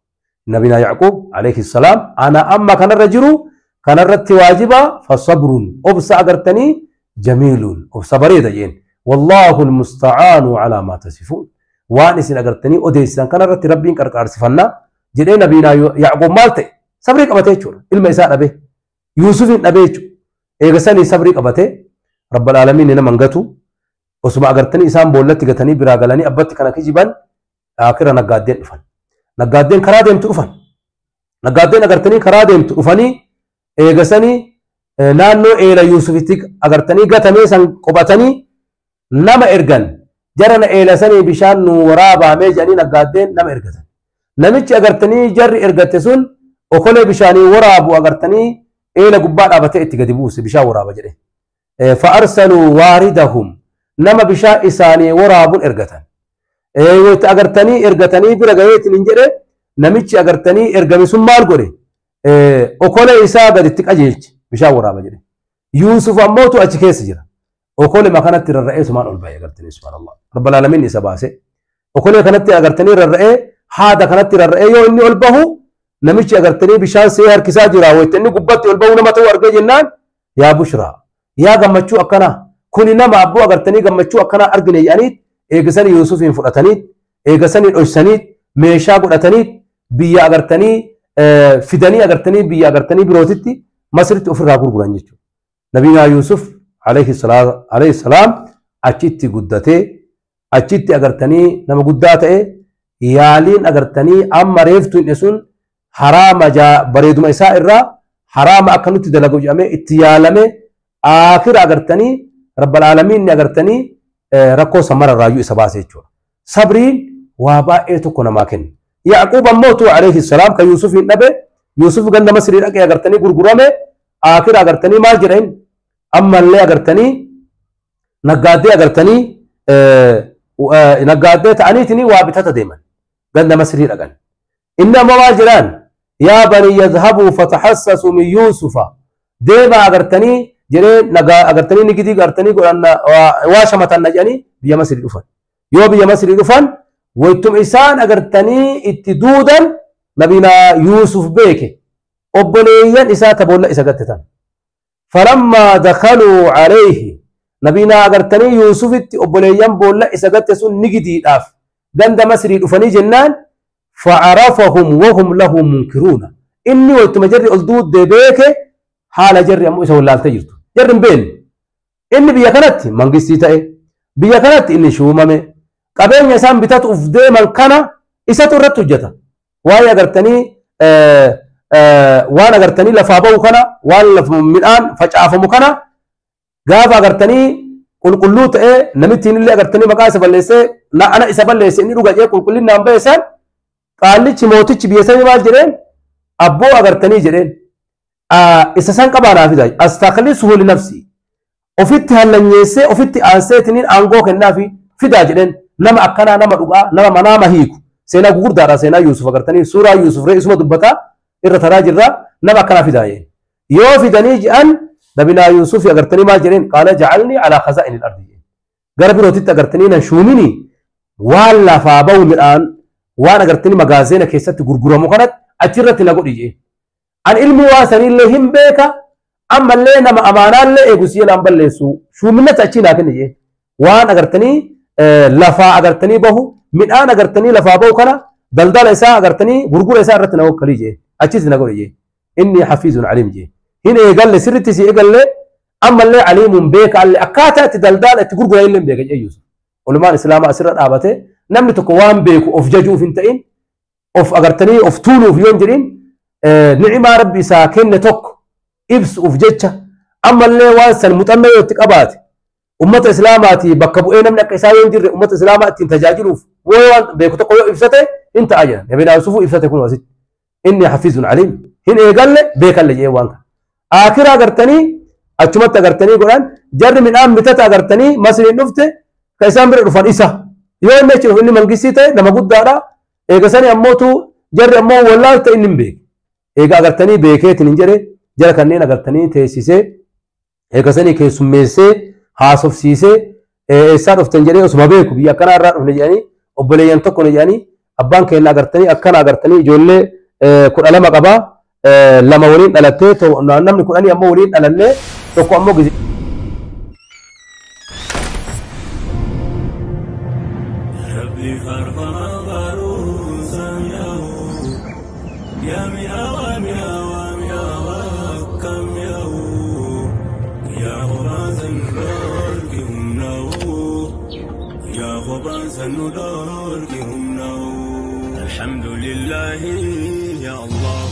S1: Nabina Yaaqub alayhi salaam, ana amma kanarra jiru kanarratti waajiba fasabrun, obsa agartanii, jamiilun, obsa bareeda jedheen. Wallaahu almusta'aanu alaa maa tasifuun, waan isin agartanii odeessitan kanarratti Rabbiin qarqaarsifannaa jedhee. Nabina Yaaqub maal ta'e? Sabrii qabatee jechuudha. Ilma isaa dhabe, Yuusufin dhabee jechuudha. Eegasanii sabrii qabatee, Rabbal aalamiin nama hin gatu. Osuma agartanii isaan boollatti gatanii biraa galanii abbatti kana kijiban, akira naggaaddeen dhufan. Naggaaddeen karaa deemtu dhufan. Naggaaddeen agartanii karaa deemtu dhufanii eegasanii naannoo eela Yuusufitti agartanii gatamee san qubatanii nama ergan. Jarana eela sanii bishaan nu waraabaamee jedhanii naggaaddeen nama ergatan. Namichi agartanii jarri ergatte sun okolee bishaanii waraabu agartanii eela gubbaa dhaabatee itti gadi buuse, bishaan waraaba jedhe. Fa'arsaluu waaridahum, nama bishaan isaanii waraabuun ergatan. Wayita agartanii ergatanii bira gaheetiin hin jedhe, namichi agartanii ergame sun maal godhe? Okolee isaa gaditti qajeelche, bishaan waraaba jedhe. Yuusuf ammootu achi keessa jira. Okolee kanatti rarra'ee sumaan ol ba'e agartanii, subhaanallah. Rabbal aalamiin isa baase. Okolee kanatti agartanii rarra'ee, haada kanatti rarra'ee yoo inni ol bahu, namichi agartanii bishaan see harkisaa jira. Wayita inni gubbatti ol bahu nama ta'uu argee jennaan, yaa bushraa, yaa gammachuu akkanaa kuni, nama abboo agartanii gammachuu akkanaa argine jedhanii eegasanii Yuusufiin fudhatanii, eegasanii dhoysanii meeshaa godhatanii biyya agartanii fidanii agartanii biyya agartanii birootitti Masritti ofirraa gurguran jechuudha. Nabiyyaa Yuusuf alayhi salaam achitti guddatee, achitti agartanii nama guddaa ta'e. Yaaliin agartanii amma reeftu hin sun haraama bareeduma isaa irraa haraama akka nutti dalagu jedhamee itti yaalame. Akira agartanii Rabbal aalamiin agartanii rakkoo samara raayyuu isa baase jechuudha. Sabriin waa baay'ee tokko namaa kenna. Yaaqub ammootu alayhi salaam kan Yuusufiin dhabe, Yuusuf ganda Masrii dhaqee agartanii gurgurame. Akira agartanii maal jedhan? Ammallee agartanii naggaaddee agartanii naggaaddee ta'aniitiin waa bitata deeman, ganda Masrii dhaqan. Inni ammoo maal jedhaan? Yaa bani yadhabuu fatahassasuu min Yuusufa, deema agartanii jedhee nagaa agartanii nigidii agartanii godhan waa shamatanna jedhanii biyya Masrii dhufan. Yoo biyya Masrii dhufan, waytum isaan agartanii itti duudan, nabina Yuusuf beeke obboleeyyan isaa ta boolla isa gatte tan. Falammaa dakaluu alayhi, nabina agartanii Yuusufitti obboleeyyan boolla isa gatte sun nigidiidhaaf ganda Masrii dhufanii jennaan, فعرفهم وهم له منكرون. Inni waytuma jarri ol duuddee beeke, haala jarri ammoo isa wallaaltee jirtu. Jarri hin beekne. Inni biyya kanatti mangistii ta'e, biyya kanatti inni shuumame, qabeenya isaan bitatuuf deeman kana isatu irratti hojjeta. Waa'ee agartanii waan agartanii lafaa ba'u kana, waan midhaan facaafamu kana Gaafa agartanii qulqulluu ta'ee namittiin illee agartanii maqaa isa balleessee ana isa balleesse inni dhuga jee qulqullinnaan ba'e san qaallichi mootichi biyya sanii maal jedheen abboo agartanii jedheen isa san qabaa naa fida astaklisuhu li nafsi ofitti hallanyeessee ofitti aanseetiniin aangoo kennaafi fidaa jedheen nama akkanaa nama dhugaa nama manaama hiiku seenaa gugurdaadha seenaa Yuusuf agartanii suuraa Yuusuf ree isuma dubbataa irra taraa jirra nama akkanaa fidaa jeen yoo fidanii je'an nabinaa Yuusuf agartanii maal jedheen qaala jacalnii alaa khazaa'ini al-ardi jeen gara birootitti agartanii nan shuuminii waan lafaa bahu midhaan waan agartanii magaazeena keessatti gurguramu kanatti achirratti na godhi jeen an ilmi waa saniillee hin beeka ammallee nama amaanaallee eegu si jedhaan balleessu shuuminatti achii naa kenni jeen waan agartanii lafaa agartanii bahu midhaan agartanii lafaa bahu kana daldala isaa agartanii gurgura isaa irratti na wakkalii jeen achis na godhi jeen inni hafiizun aliim jeen hin eegalle sirritti si eegalle ammallee aliimuun beeka allee akkaataa itti daldala itti gurgura illee beeka jee Yuusuf. Olumaan islaamaa asirra dhaabate namni tokko waan beeku of jajuuf hin ta'in of agartanii of tuuluuf yoo hin jedhin ni'imaa rabbi isaa kenne tokko ibsuuf jecha ammallee waan san muuxannoo yoo itti qabaate ummata islaamaatii bakka bu'ee namni akka isaa yoo hin jirre ummata islaamaa ittiin tajaajiluuf waan beeku tokko yoo ibsate hin ta'a jedhan. Nabiin Yuusufu ibsate kun asitti inni hafiizun aliim hin eegalle beekalle jee waan kana. Akiraa agartanii achumatti agartanii godhan jarri midhaan bitata agartanii masriin dhufte ka isaan bira dhufan isa yoo inni achi dhufu inni mangistii ta'e nama guddaadha eegasanii ammootu jarri ammoo wallaalta inni hin beeke eega agartanii beekeetiin hin jedhe jara kanneen agartanii teessisee eegasanii keessummeessee haasofsiisee eessaa dhuftan jedhee osuma beeku biyya akkanaa irraa dhufne jedhanii obboleeyyan tokko ne jedhanii abbaan keenya agartanii akkana agartanii ijoollee 12 qabaa lama waliin dhalattee namni 10 ammoo waliin dhalannee tokko ammoo gize.
S2: الحمد لله يا الله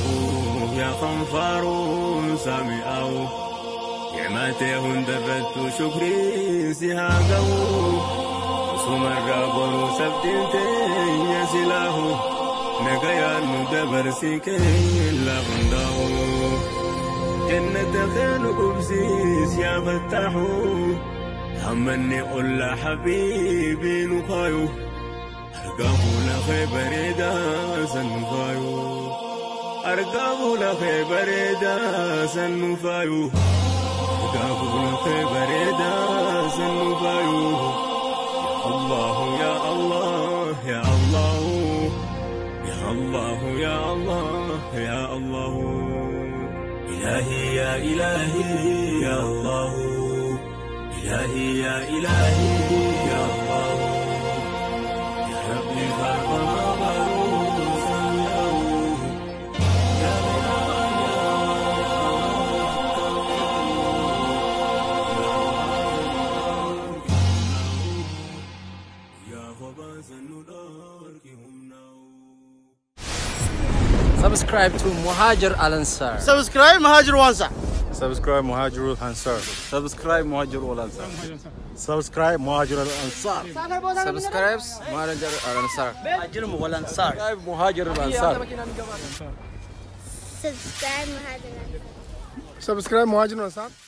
S2: يا خنفار سامعه نعمته درت شكري سهاقه سمر برو سبتنتي يا سلاه نقيا ندبر سيكي لغنده جنة خير قبسيس يا فتاحو همني قل حبيبي نخايو أرقاه لخي بريدا سنفايو أرقاه لخي بريدا سنفايو أرقاه لخي بريدا سنفايو يا الله يا الله يا الله يا الله يا الله يا الله إلهي يا إلهي يا الله إلهي يا إلهي يا الله يا ربي خلق
S3: Subscribe to Muhajir Al Ansar.
S4: Subscribe Muhajir Al Ansar.
S5: Subscribe Muhajir Al Ansar. Subscribe Muhajir Al Ansar. Subscribe Muhajir Al Ansar.
S3: Subscribe Muhajir Al Ansar.
S4: Muhajir Al Ansar.
S5: Muhajir Al Ansar.
S6: Subscribe Muhajir Al Ansar.
S4: Subscribe Muhajir Al Ansar.